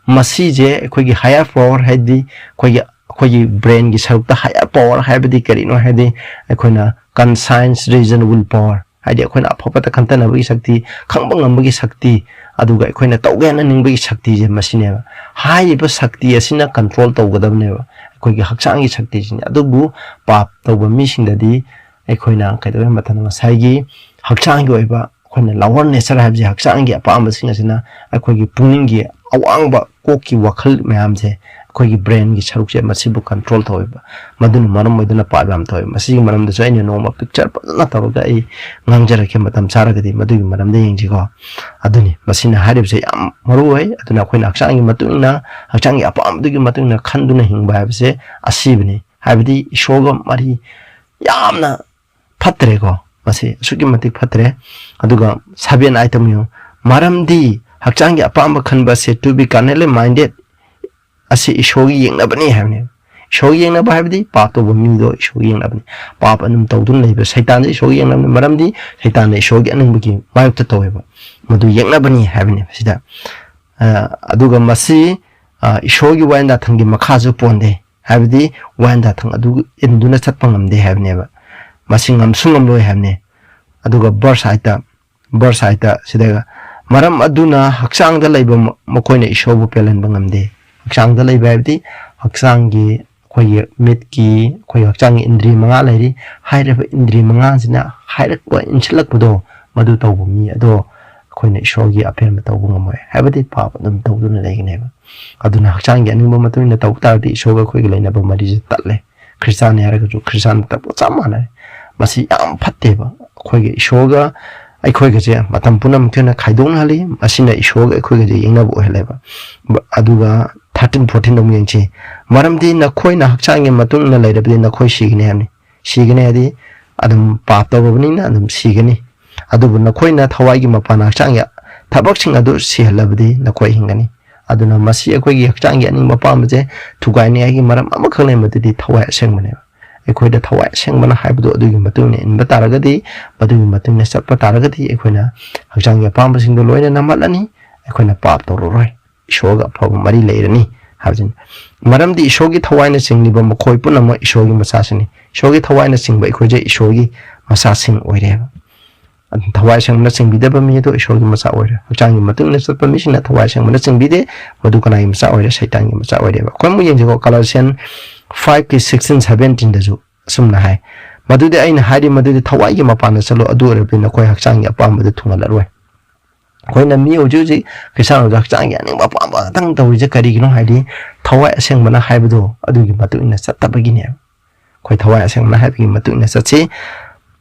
ꯃꯁꯤꯁꯦ ꯑꯩꯈꯣꯏꯒꯤ higher power ꯍꯥꯏꯗꯤ ꯑꯩꯈꯣꯏꯒꯤ, ꯑꯩꯈꯣꯏꯒꯤ ꯕ꯭ꯔꯦꯟꯒꯤ ꯁꯔꯨꯛꯇ higher power ꯍꯥꯏꯕꯗꯤ ꯀꯔꯤꯅꯣ ꯍꯥꯏꯗꯤ, ꯑꯩꯈꯣꯏꯅ conscience, reason, will power ꯍꯥꯏꯗꯤ ꯑꯩꯈꯣꯏꯅ ꯑꯐ ꯐꯠꯇ ꯈꯟꯊꯅꯕꯒꯤ ꯁꯛꯇꯤ, ꯈꯪꯕ ꯉꯝꯕꯒꯤ ꯁꯛꯇꯤ, ꯑꯗꯨꯒ ꯑꯩꯈꯣꯏꯅ ꯇꯧꯒꯦ ꯍꯥꯏꯅ ꯅꯤꯡꯕꯒꯤ ꯁꯛꯇꯤꯁꯦ ꯃꯁꯤꯅꯦꯕ꯫ ꯍꯥꯏꯔꯤꯕ ꯁꯛꯇꯤ ꯑꯁꯤꯅ control ꯇꯧꯒꯗꯕꯅꯦꯕ, ꯑꯩꯈꯣꯏꯒꯤ ꯍꯛꯆꯥꯡꯒꯤ ꯁꯛꯇꯤꯁꯤꯅꯦ꯫ ꯑꯗꯨꯕꯨ ꯄꯥꯞ ꯇꯧꯕ ꯃꯤꯁꯤꯡꯗꯗꯤ ꯑꯩꯈꯣꯏꯅ ꯀꯩꯗꯧꯋꯦ ꯍꯥꯏꯕ ꯃꯇꯝꯗ ꯉꯁꯥꯏꯒꯤ ꯍꯛꯆꯥꯡꯒꯤ ꯑꯣꯏꯕ ꯑꯩꯈꯣꯏꯅ lower nature ꯍꯥꯏꯕꯁꯦ ꯍꯛꯆꯥꯡꯒꯤ ꯑꯄꯥꯝꯕꯁꯤꯡ ꯑꯁꯤꯅ ꯑꯩꯈꯣꯏꯒꯤ ꯄꯨꯛꯅꯤꯡꯒꯤ ꯑꯋꯥꯡꯕ ꯀꯣꯛꯀꯤ ꯋꯥꯈꯜ ꯃꯌꯥꯝꯁꯦ ꯑꯩꯈꯣꯏꯒꯤ brainꯒꯤ ꯁꯔꯨꯛꯁꯦ ꯃꯁꯤꯕꯨ control ꯇꯧꯋꯦꯕ꯫ ꯃꯗꯨꯅ ꯃꯔꯝ ꯑꯣꯏꯗꯨꯅ ꯄꯥꯞ ꯌꯥꯝ ꯇꯧꯋꯦ꯫ ꯃꯁꯤꯒꯤ ꯃꯔꯝꯗꯁꯨ ꯑꯩꯅ ꯅꯣꯡꯃ picture ꯐꯖꯅ ꯇꯧꯔꯒ ꯑꯩ ꯉꯥꯡꯖꯔꯛꯀꯦ, ꯃꯇꯝ ꯆꯥꯔꯒꯗꯤ ꯃꯗꯨꯒꯤ ꯃꯔꯝꯗ ꯌꯦꯡꯁꯤꯀꯣ꯫ ꯑꯗꯨꯅꯤ ꯃꯁꯤꯅ ꯍꯥꯏꯔꯤꯕꯁꯦ ꯌꯥꯝ ꯃꯔꯨ ꯑꯣꯏ꯫ ꯑꯗꯨꯅ ꯑꯩꯈꯣꯏꯅ ꯍꯛꯆꯥꯡꯒꯤ ꯃꯇꯨꯡ ꯏꯟꯅ, ꯍꯛꯆꯥꯡꯒꯤ ꯑꯄꯥꯝꯕꯗꯨꯒꯤ ꯃꯇꯨꯡ ꯏꯟꯅ ꯈꯟꯗꯨꯅ ꯍꯤꯡꯕ ꯍꯥꯏꯕꯁꯦ ꯑꯁꯤꯕꯅꯤ꯫ ꯍꯥꯏꯕꯗꯤ ꯏꯁꯣꯔꯒ ꯃꯔꯤ ꯌꯥꯝꯅ ꯐꯠꯇ꯭ꯔꯦꯀꯣ꯫ ꯃꯁꯤ ꯑꯁꯨꯛꯀꯤ ꯃꯇꯤꯛ ꯐꯠꯇ꯭ꯔꯦ꯫ ꯑꯗꯨꯒ seven item ꯌꯦꯡꯉꯨ꯫ ꯃꯔꯝꯗꯤ ꯍꯛꯆꯥꯡꯒꯤ ꯑꯄꯥꯝꯕ ꯈꯟꯕ ꯑꯁꯤ to be carnally minded ꯑꯁꯤ ꯏꯁꯣꯔꯒꯤ ꯌꯦꯛꯅꯕꯅꯤ ꯍꯥꯏꯕꯅꯦꯕ꯫ ꯏꯁꯣꯔꯒꯤ ꯌꯦꯛꯅꯕ ꯍꯥꯏꯕꯗꯤ ꯄꯥꯞ ꯇꯧꯕ ꯃꯤꯗꯣ ꯏꯁꯣꯔꯒꯤ ꯌꯦꯛꯅꯕꯅꯤ꯫ ꯄꯥꯞ ꯑꯗꯨꯝ ꯇꯧꯗꯨꯅ ꯂꯩꯕ ꯁꯩꯇꯥꯟꯁꯦ ꯏꯁꯣꯔꯒꯤ ꯌꯦꯛꯅꯕꯅꯤ꯫ ꯃꯔꯝꯗꯤ ꯁꯩꯇꯥꯟꯅ ꯏꯁꯣꯔꯒꯤ ꯑꯅꯤꯡꯕꯒꯤ ꯃꯥꯌꯣꯛꯇ ꯇꯧꯋꯦꯕ꯫ ꯃꯗꯨ ꯌꯦꯛꯅꯕꯅꯤ ꯍꯥꯏꯕꯅꯦꯕ ꯁꯤꯗ꯫ ꯑ, ꯑꯗꯨꯒ ꯃꯁꯤ, ꯑ, ꯏꯁꯣꯔꯒꯤ ꯋꯥꯌꯦꯜ ꯌꯥꯊꯪꯒꯤ ꯃꯈꯥꯁꯨ ꯄꯣꯟꯗꯦ꯫ ꯍꯥꯏꯕꯗꯤ ꯋꯥꯌꯦꯜ ꯌꯥꯊꯪ ꯑꯗꯨ ꯏꯟꯗꯨꯅ ꯆꯠꯄ ꯉꯝꯗꯦ ꯍꯥꯏꯕꯅꯦꯕ꯫ ꯃꯁꯤ ꯉꯝꯁꯨ ꯉꯝꯂꯣꯏ ꯍꯥꯏꯕꯅꯦ꯫ ꯑꯗꯨꯒ verse eightꯇ, verse eightꯇ ꯁꯤꯗ, "ꯃꯔꯝ ꯑꯗꯨꯅ ꯍꯛꯆꯥꯡꯗ ꯂꯩꯕ ꯃ-, ꯃꯈꯣꯏꯅ ꯏꯁꯣꯔꯕꯨ ꯄꯦꯜꯍꯟꯕ ꯉꯝꯗꯦ"꯫ ꯍꯛꯆꯥꯡꯗ ꯂꯩꯕ ꯍꯥꯏꯕꯗꯤ ꯍꯛꯆꯥꯡꯒꯤ, ꯑꯩꯈꯣꯏꯒꯤ ꯃꯤꯠꯀꯤ, ꯑꯩꯈꯣꯏꯒꯤ ꯍꯛꯆꯥꯡꯒꯤ ꯏꯟꯗ꯭ꯔꯤ ꯃꯉꯥ ꯂꯩꯔꯤ꯫ ꯍꯥꯏꯔꯤꯕ ꯏꯟꯗ꯭ꯔꯤ ꯃꯉꯥꯁꯤꯅ ꯍꯥꯏꯔꯛꯄ, ꯏꯟꯁꯤꯜꯂꯛꯄꯗꯣ, ꯃꯗꯨ ꯇꯧꯕ ꯃꯤ ꯑꯗꯣ ꯑꯩꯈꯣꯏꯅ ꯏꯁꯣꯔꯒꯤ ꯑꯄꯦꯟꯕ ꯇꯧꯕ ꯉꯝꯃꯣꯏ꯫ ꯍꯥꯏꯕꯗꯤ ꯄꯥꯞ ꯑꯗꯨꯝ ꯇꯧꯗꯨꯅ ꯂꯩꯒꯅꯦꯕ꯫ ꯑꯗꯨꯅ ꯍꯛꯆꯥꯡꯒꯤ ꯑꯅꯤꯡꯕ ꯃꯇꯨꯡ ꯏꯟꯅ ꯇꯧꯕ ꯇꯥꯔꯗꯤ ꯏꯁꯣꯔꯒ ꯑꯩꯈꯣꯏꯒ ꯂꯩꯅꯕ ꯃꯔꯤꯁꯦ ꯇꯠꯂꯦ꯫ ꯈ꯭ꯔꯤꯁꯇꯥꯟꯅꯤ ꯍꯥꯏꯔꯒꯁꯨ ꯈ꯭ꯔꯤꯁꯇꯥꯟ ꯇꯠꯄ ꯆꯞ ꯃꯥꯟꯅꯔꯦ꯫ ꯃꯁꯤ ꯌꯥꯝ ꯐꯠꯇꯦꯕ꯫ ꯑꯩꯈꯣꯏꯒ ꯏꯁꯣꯔꯒ ꯑꯩꯈꯣꯏꯒꯁꯦ ꯃꯇꯝ ꯄꯨꯝꯅꯃꯛꯀꯤ ꯑꯣꯏꯅ ꯈꯥꯏꯗꯣꯛꯅꯍꯜꯂꯤ꯫ ꯃꯁꯤꯅ ꯏꯁꯣꯔꯒ ꯑꯩꯈꯣꯏꯒꯁꯦ ꯌꯦꯡꯅꯕ ꯑꯣꯏꯍꯜꯂꯦꯕ꯫ ꯕ-, ꯑꯗꯨꯒ thirteen, fourteenꯗ ꯑꯃꯨꯛ ꯌꯦꯡꯁꯤ꯫ "ꯃꯔꯝꯗꯤ ꯅꯈꯣꯏꯅ ꯍꯛꯆꯥꯡꯒꯤ ꯃꯇꯨꯡ ꯏꯟꯅ ꯂꯩꯔꯕꯗꯤ ꯅꯈꯣꯏ ꯁꯤꯒꯅꯤ" ꯍꯥꯏꯕꯅꯤ꯫ ꯁꯤꯒꯅꯤ ꯍꯥꯏꯗꯤ ꯑꯗꯨꯝ ꯄꯥꯞ ꯇꯧꯔꯕꯅꯤꯅ ꯑꯗꯨꯝ ꯁꯤꯒꯅꯤ꯫ "ꯑꯗꯨꯕꯨ ꯅꯈꯣꯏꯅ ꯊꯋꯥꯏꯒꯤ ꯃꯄꯥꯟ ꯍꯛꯆꯥꯡꯒꯤ ꯊꯕꯛꯁꯤꯡ ꯑꯗꯨ ꯁꯤꯍꯜꯂꯕꯗꯤ ꯅꯈꯣꯏ ꯍꯤꯡꯒꯅꯤ"꯫ ꯑꯗꯨꯅ ꯃꯁꯤ ꯑꯩꯈꯣꯏꯒꯤ ꯍꯛꯆꯥꯡꯒꯤ ꯑꯅꯤꯡꯕ ꯑꯄꯥꯝꯕꯁꯦ ꯊꯨꯒꯥꯏꯅꯤꯡꯉꯥꯏꯒꯤ ꯃꯔꯝ ꯑꯃꯈꯛ ꯂꯩ, ꯃꯗꯨꯗꯤ ꯊꯋꯥꯏ ꯑꯁꯦꯡꯕꯅꯦꯕ꯫ ꯑꯩꯈꯣꯏꯗ ꯊꯋꯥꯏ ꯑꯁꯦꯡꯕꯅ ꯍꯥꯏꯕꯗꯨ ꯑꯗꯨꯒꯤ ꯃꯇꯨꯡ ꯏꯟꯅ ꯏꯟꯕ ꯇꯥꯔꯒꯗꯤ, ꯃꯗꯨꯒꯤ ꯃꯇꯨꯡ ꯏꯟꯅ ꯆꯠꯄ ꯇꯥꯔꯒꯗꯤ ꯑꯩꯈꯣꯏꯅ ꯍꯛꯆꯥꯡꯒꯤ ꯑꯄꯥꯝꯕꯁꯤꯡꯗꯣ ꯂꯣꯏꯅ ꯅꯝꯍꯜꯂꯅꯤ, ꯑꯩꯈꯣꯏꯅ ꯄꯥꯞ ꯇꯧꯔꯔꯣꯏ, ꯏꯁꯣꯔꯒ ꯑꯐꯕ ꯃꯔꯤ ꯂꯩꯔꯅꯤ ꯍꯥꯏꯕꯁꯤꯅꯤ꯫ "ꯃꯔꯝꯗꯤ ꯏꯁꯣꯔꯒꯤ ꯊꯋꯥꯏꯅ ꯆꯤꯡꯂꯤꯕ ꯃꯈꯣꯏ ꯄꯨꯝꯅꯃꯛ ꯏꯁꯣꯔꯒꯤ ꯃꯆꯥꯁꯤꯡꯅꯤ"꯫ ꯏꯁꯣꯔꯒꯤ ꯊꯋꯥꯏꯅ ꯆꯤꯡꯕ ꯑꯩꯈꯣꯏꯁꯦ ꯏꯁꯣꯔꯒꯤ ꯃꯆꯥꯁꯤꯡ ꯑꯣꯏꯔꯦꯕ꯫ ꯑꯗꯨꯅ ꯊꯋꯥꯏ ꯑꯁꯦꯡꯕꯅ ꯆꯤꯡꯕꯤꯗꯕ ꯃꯤ ꯑꯗꯨ ꯏꯁꯣꯔꯒꯤ ꯃꯆꯥ ꯑꯣꯏꯔꯣꯏ꯫ ꯍꯛꯆꯥꯡꯒꯤ ꯃꯇꯨꯡ ꯏꯟꯅ ꯆꯠꯄ ꯃꯤꯁꯤꯡꯅ ꯊꯋꯥꯏ ꯑꯁꯦꯡꯕꯅ ꯆꯤꯡꯕꯤꯗꯦ, ꯃꯗꯨ ꯀꯅꯥꯒꯤ ꯃꯆꯥ ꯑꯣꯏꯔꯦ? ꯁꯩꯇꯥꯟꯒꯤ ꯃꯆꯥ ꯑꯣꯏꯔꯦꯕ꯫ ꯑꯩꯈꯣꯏ ꯑꯃꯨꯛ ꯌꯦꯡꯁꯤꯀꯣ, Colossians fiveꯀꯤ sixteen, seventeenꯗꯁꯨ ꯑꯁꯨꯝꯅ ꯍꯥꯏ, ꯃꯗꯨꯗꯤ ꯑꯩꯅ ꯍꯥꯏꯔꯤ, ꯃꯗꯨꯗꯤ ꯊꯋꯥꯏꯒꯤ ꯃꯄꯥꯟꯗ ꯆꯠꯂꯣ, ꯑꯗꯨ ꯑꯣꯏꯔꯕꯗꯤ ꯅꯈꯣꯏ ꯍꯛꯆꯥꯡꯒꯤ ꯑꯄꯥꯝꯕꯗꯨ ꯊꯨꯡꯍꯜꯂꯔꯣꯏ꯫ ꯑꯩꯈꯣꯏꯅ ꯃꯤ ꯍꯧꯖꯤꯛ ꯍꯧꯖꯤꯛ ꯈ꯭ꯔꯤꯁꯇꯥꯟ ꯑꯣꯏꯔꯁꯨ ꯍꯛꯆꯥꯡꯒꯤ ꯑꯅꯤꯡꯕ ꯑꯄꯥꯝꯕ ꯈꯛꯇꯪ ꯇꯧꯔꯤꯁꯦ ꯀꯔꯤꯒꯤꯅꯣ ꯍꯥꯏꯗꯤ, ꯊꯋꯥꯏ ꯑꯁꯦꯡꯕꯅ ꯍꯥꯏꯕꯗꯣ ꯑꯗꯨꯒꯤ ꯃꯇꯨꯡ ꯏꯟꯅ ꯆꯠꯇꯕꯒꯤꯅꯦꯕ꯫ ꯑꯩꯈꯣꯏ ꯊꯋꯥꯏ ꯑꯁꯦꯡꯕꯅ ꯍꯥꯏꯕꯒꯤ ꯃꯇꯨꯡ ꯏꯟꯅ ꯆꯠꯁꯤ꯫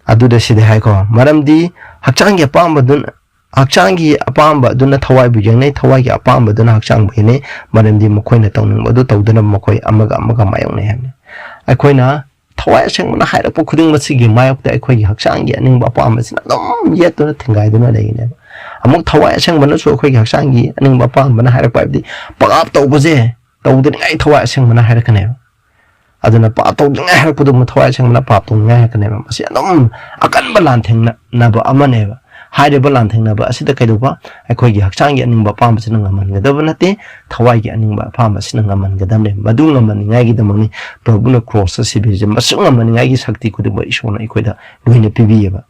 ꯑꯗꯨꯗ ꯁꯤꯗꯤ ꯍꯥꯏꯀꯣ, ꯃꯔꯝꯗꯤ ꯍꯛꯆꯥꯡꯒꯤ ꯑꯄꯥꯝꯕꯗꯨꯅ, ꯍꯛꯆꯥꯡꯒꯤ ꯑꯄꯥꯝꯕ ꯑꯗꯨꯅ ꯊꯋꯥꯏꯕꯨ ꯌꯦꯡꯅꯩ, ꯊꯋꯥꯏꯒꯤ ꯑꯄꯥꯝꯕꯗꯨꯅ ꯍꯛꯆꯥꯡꯕꯨ ꯌꯦꯡꯅꯩ, ꯃꯔꯝꯗꯤ ꯃꯈꯣꯏꯅ ꯇꯧꯅꯤꯡꯕ ꯑꯗꯨ ꯇꯧꯗꯅꯕ ꯃꯈꯣꯏ ꯑꯃꯒ ꯑꯃꯒ ꯃꯥꯌꯣꯛꯅꯩ ꯍꯥꯏꯕꯅꯤ꯫ ꯑꯩꯈꯣꯏꯅ ꯊꯋꯥꯏ ꯑꯁꯦꯡꯕꯅ ꯍꯥꯏꯔꯛꯄ ꯈꯨꯗꯤꯡꯃꯛꯁꯤꯒꯤ ꯃꯥꯌꯣꯛꯇ ꯑꯩꯈꯣꯏꯒꯤ ꯍꯛꯆꯥꯡꯒꯤ ꯑꯅꯤꯡꯕ ꯑꯄꯥꯝꯕꯁꯤꯅ ꯑꯗꯨꯝ ꯌꯦꯠꯇꯨꯅ ꯊꯤꯡꯒꯥꯏꯗꯨꯅ ꯂꯩꯒꯅꯦꯕ꯫ ꯑꯃꯨꯛ ꯊꯋꯥꯏ ꯑꯁꯦꯡꯕꯅꯁꯨ ꯑꯩꯈꯣꯏꯒꯤ ꯍꯛꯆꯥꯡꯒꯤ ꯑꯅꯤꯡꯕ ꯑꯄꯥꯝꯕꯅ ꯍꯥꯏꯔꯛꯄ ꯍꯥꯏꯕꯗꯤ, ꯄꯥꯞ ꯇꯧꯕꯁꯦ ꯇꯧꯗꯅꯤꯡꯉꯥꯏ ꯊꯋꯥꯏ ꯑꯁꯦꯡꯕꯅ ꯍꯥꯏꯔꯛꯀꯅꯦꯕ꯫ ꯑꯗꯨꯅ ꯄꯥꯞ ꯇꯧꯗ꯭ꯔꯤꯉꯥꯏ ꯍꯥꯏꯔꯛꯄꯗꯨꯃ ꯊꯋꯥꯏ ꯑꯁꯦꯡꯕꯅ ꯄꯥꯞ ꯇꯧꯅꯤꯡꯉꯥꯏ ꯍꯥꯏꯔꯛꯀꯅꯦꯕ꯫ ꯃꯁꯤ ꯑꯗꯨꯝ ꯑꯀꯟꯕ ꯂꯥꯟꯊꯦꯡꯅꯅꯕ ꯑꯃꯅꯦꯕ꯫ ꯍꯥꯏꯔꯤꯕ ꯂꯥꯟꯊꯦꯡꯅꯕ ꯑꯁꯤꯗ ꯀꯩꯗꯧꯕ? ꯑꯩꯈꯣꯏꯒꯤ ꯍꯛꯆꯥꯡꯒꯤ ꯑꯅꯤꯡꯕ ꯑꯄꯥꯝꯕꯁꯤꯅ ꯉꯝꯍꯟꯒꯗꯕ ꯅꯠꯇꯦ, ꯊꯋꯥꯏꯒꯤ ꯑꯅꯤꯡꯕ ꯑꯄꯥꯝꯕꯁꯤꯅ ꯉꯝꯍꯟꯒꯗꯕꯅꯦ꯫ ꯃꯗꯨ ꯉꯝꯍꯟꯅꯤꯡꯉꯥꯏꯒꯤꯗꯃꯛꯅꯤ ꯄ꯭ꯔꯚꯨꯅ ꯀ꯭ꯔꯣꯁꯇ ꯁꯤꯕꯤꯔꯤꯁꯦ꯫ ꯃꯁꯤ ꯉꯝꯍꯟꯅꯤꯡꯉꯥꯏꯒꯤ ꯁꯛꯇꯤ ꯈꯨꯗꯤꯡꯃꯛ ꯏꯁꯣꯔꯅ ꯑꯩꯈꯣꯏꯗ ꯂꯣꯏꯅ ꯄꯤꯕꯤꯌꯦꯕ꯫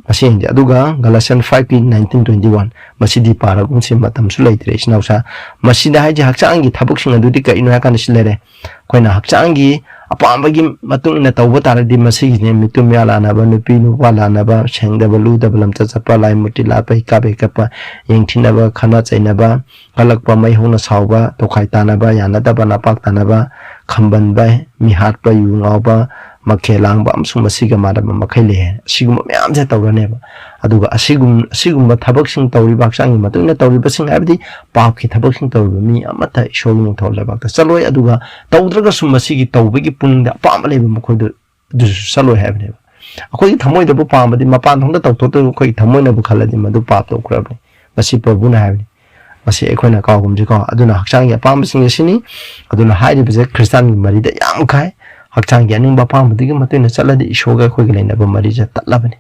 ꯃꯁꯤ ꯌꯦꯡꯁꯦ꯫ ꯑꯗꯨꯒ Galatians five ꯀꯤ nineteen twenty one, ꯃꯁꯤꯗꯤ ꯄꯥꯔꯒꯨꯝꯁꯤ, ꯃꯇꯝꯁꯨ ꯂꯩꯇ꯭ꯔꯦ, ꯏꯆꯤꯟ ꯏꯅꯥꯎꯁꯥ꯫ ꯃꯁꯤꯗ ꯍꯥꯏꯁꯦ ꯍꯛꯆꯥꯡꯒꯤ ꯊꯕꯛꯁꯤꯡ ꯑꯗꯨꯗꯤ ꯀꯔꯤꯅꯣ ꯍꯥꯏ ꯀꯥꯟꯗ ꯁꯤ ꯂꯩꯔꯦ꯫ ꯑꯩꯈꯣꯏꯅ ꯍꯛꯆꯥꯡꯒꯤ ꯑꯄꯥꯝꯕꯒꯤ ꯃꯇꯨꯡ ꯏꯟꯅ ꯇꯧꯕ ꯇꯥꯔꯗꯤ ꯃꯁꯤꯒꯤꯁꯤꯅꯦ: ꯃꯤꯇꯨꯝ ꯃꯤꯌꯥ ꯂꯥꯟꯅꯕ, ꯅꯨꯄꯤ ꯅꯨꯄꯥ ꯂꯥꯟꯅꯕ, ꯁꯦꯡꯗꯕ ꯂꯨꯗꯕ, ꯂꯝꯆꯠ ꯆꯠꯄ, ꯂꯥꯏ ꯃꯨꯔꯇꯤ ꯂꯥꯠꯄ, ꯍꯤꯀꯥꯞ ꯍꯦꯛꯀꯠꯄ, ꯌꯦꯡꯊꯤꯅꯕ, ꯈꯠꯅ ꯆꯩꯅꯕ, ꯀꯜꯂꯛꯄ, ꯃꯩ ꯍꯧꯅ ꯁꯥꯎꯕ, ꯇꯣꯈꯥꯏ ꯇꯥꯅꯕ, ꯌꯥꯅꯗꯕ, ꯅꯄꯥꯛ ꯇꯥꯅꯕ, ꯈꯝꯕꯟꯕ, ꯃꯤꯍꯥꯠꯄ, ꯌꯨ ꯉꯥꯎꯕ, ꯃꯈꯦꯜ ꯂꯥꯡꯕ ꯑꯃꯁꯨꯡ ꯃꯁꯤꯒ ꯃꯥꯟꯅꯕ ꯃꯈꯩ ꯂꯩ ꯍꯥꯏ꯫ ꯑꯁꯤꯒꯨꯝꯕ ꯃꯌꯥꯝꯁꯦ ꯇꯧꯔꯅꯦꯕ꯫ ꯑꯗꯨꯒ ꯑꯁꯤꯒꯨꯝ-, ꯑꯁꯤꯒꯨꯝꯕ ꯊꯕꯛꯁꯤꯡ ꯇꯧꯔꯤꯕ, ꯍꯛꯆꯥꯡꯒꯤ ꯃꯇꯨꯡ ꯏꯟꯅ ꯇꯧꯔꯤꯕꯁꯤꯡ ꯍꯥꯏꯕꯗꯤ ꯄꯥꯞꯀꯤ ꯊꯕꯛꯁꯤꯡ ꯇꯧꯔꯤꯕ ꯃꯤ ꯑꯃꯠꯇ ꯏꯁꯣꯔꯒꯤ ꯅꯤꯡꯊꯧ ꯂꯩꯕꯥꯛꯇ ꯆꯠꯂꯣꯏ꯫ ꯑꯗꯨꯒ ꯇꯧꯗ꯭ꯔꯒꯁꯨ ꯃꯁꯤꯒꯤ ꯇꯧꯕꯒꯤ ꯄꯨꯛꯅꯤꯡꯗ ꯑꯄꯥꯝꯕ ꯂꯩꯕ ꯃꯈꯣꯏꯗꯨ, ꯑꯗꯨꯁꯨ ꯆꯠꯂꯣꯏ ꯍꯥꯏꯕꯅꯦꯕ꯫ ꯑꯩꯈꯣꯏꯒꯤ ꯊꯃꯣꯏꯗꯕꯨ ꯄꯥꯝꯕꯗꯤ ꯃꯄꯥꯟ ꯊꯣꯡꯗ ꯇꯧꯊꯣꯛꯇ꯭ꯔꯒ ꯑꯩꯈꯣꯏꯒꯤ ꯊꯃꯣꯏꯅꯕꯨ ꯈꯜꯂꯗꯤ ꯃꯗꯨ ꯄꯥꯞ ꯇꯧꯈ꯭ꯔꯕꯅꯤ꯫ ꯃꯁꯤ ꯄ꯭ꯔꯚꯨꯅ ꯍꯥꯏꯕꯅꯤ꯫ ꯃꯁꯤ ꯑꯩꯈꯣꯏꯅ ꯀꯥꯎꯒꯨꯝꯁꯤꯀꯣ꯫ ꯑꯗꯨꯅ ꯍꯛꯆꯥꯡꯒꯤ ꯑꯄꯥꯝꯕꯁꯤꯡ ꯑꯁꯤꯅꯤ꯫ ꯑꯗꯨꯅ ꯍꯥꯏꯔꯤꯕꯁꯦ ꯈ꯭ꯔꯤꯁꯇꯥꯟꯒꯤ ꯃꯔꯤꯗ ꯌꯥꯝ ꯈꯥꯏ꯫ ꯍꯛꯆꯥꯡꯒꯤ ꯑꯅꯤꯡꯕ ꯑꯄꯥꯝꯕꯗꯨꯒꯤ ꯃꯇꯨꯡ ꯏꯟꯅ ꯆꯠꯂꯗꯤ ꯏꯁꯣꯔꯒ ꯑꯩꯈꯣꯏꯒ ꯂꯩꯅꯕ ꯃꯔꯤꯁꯦ ꯇꯠꯂꯕꯅꯤ꯫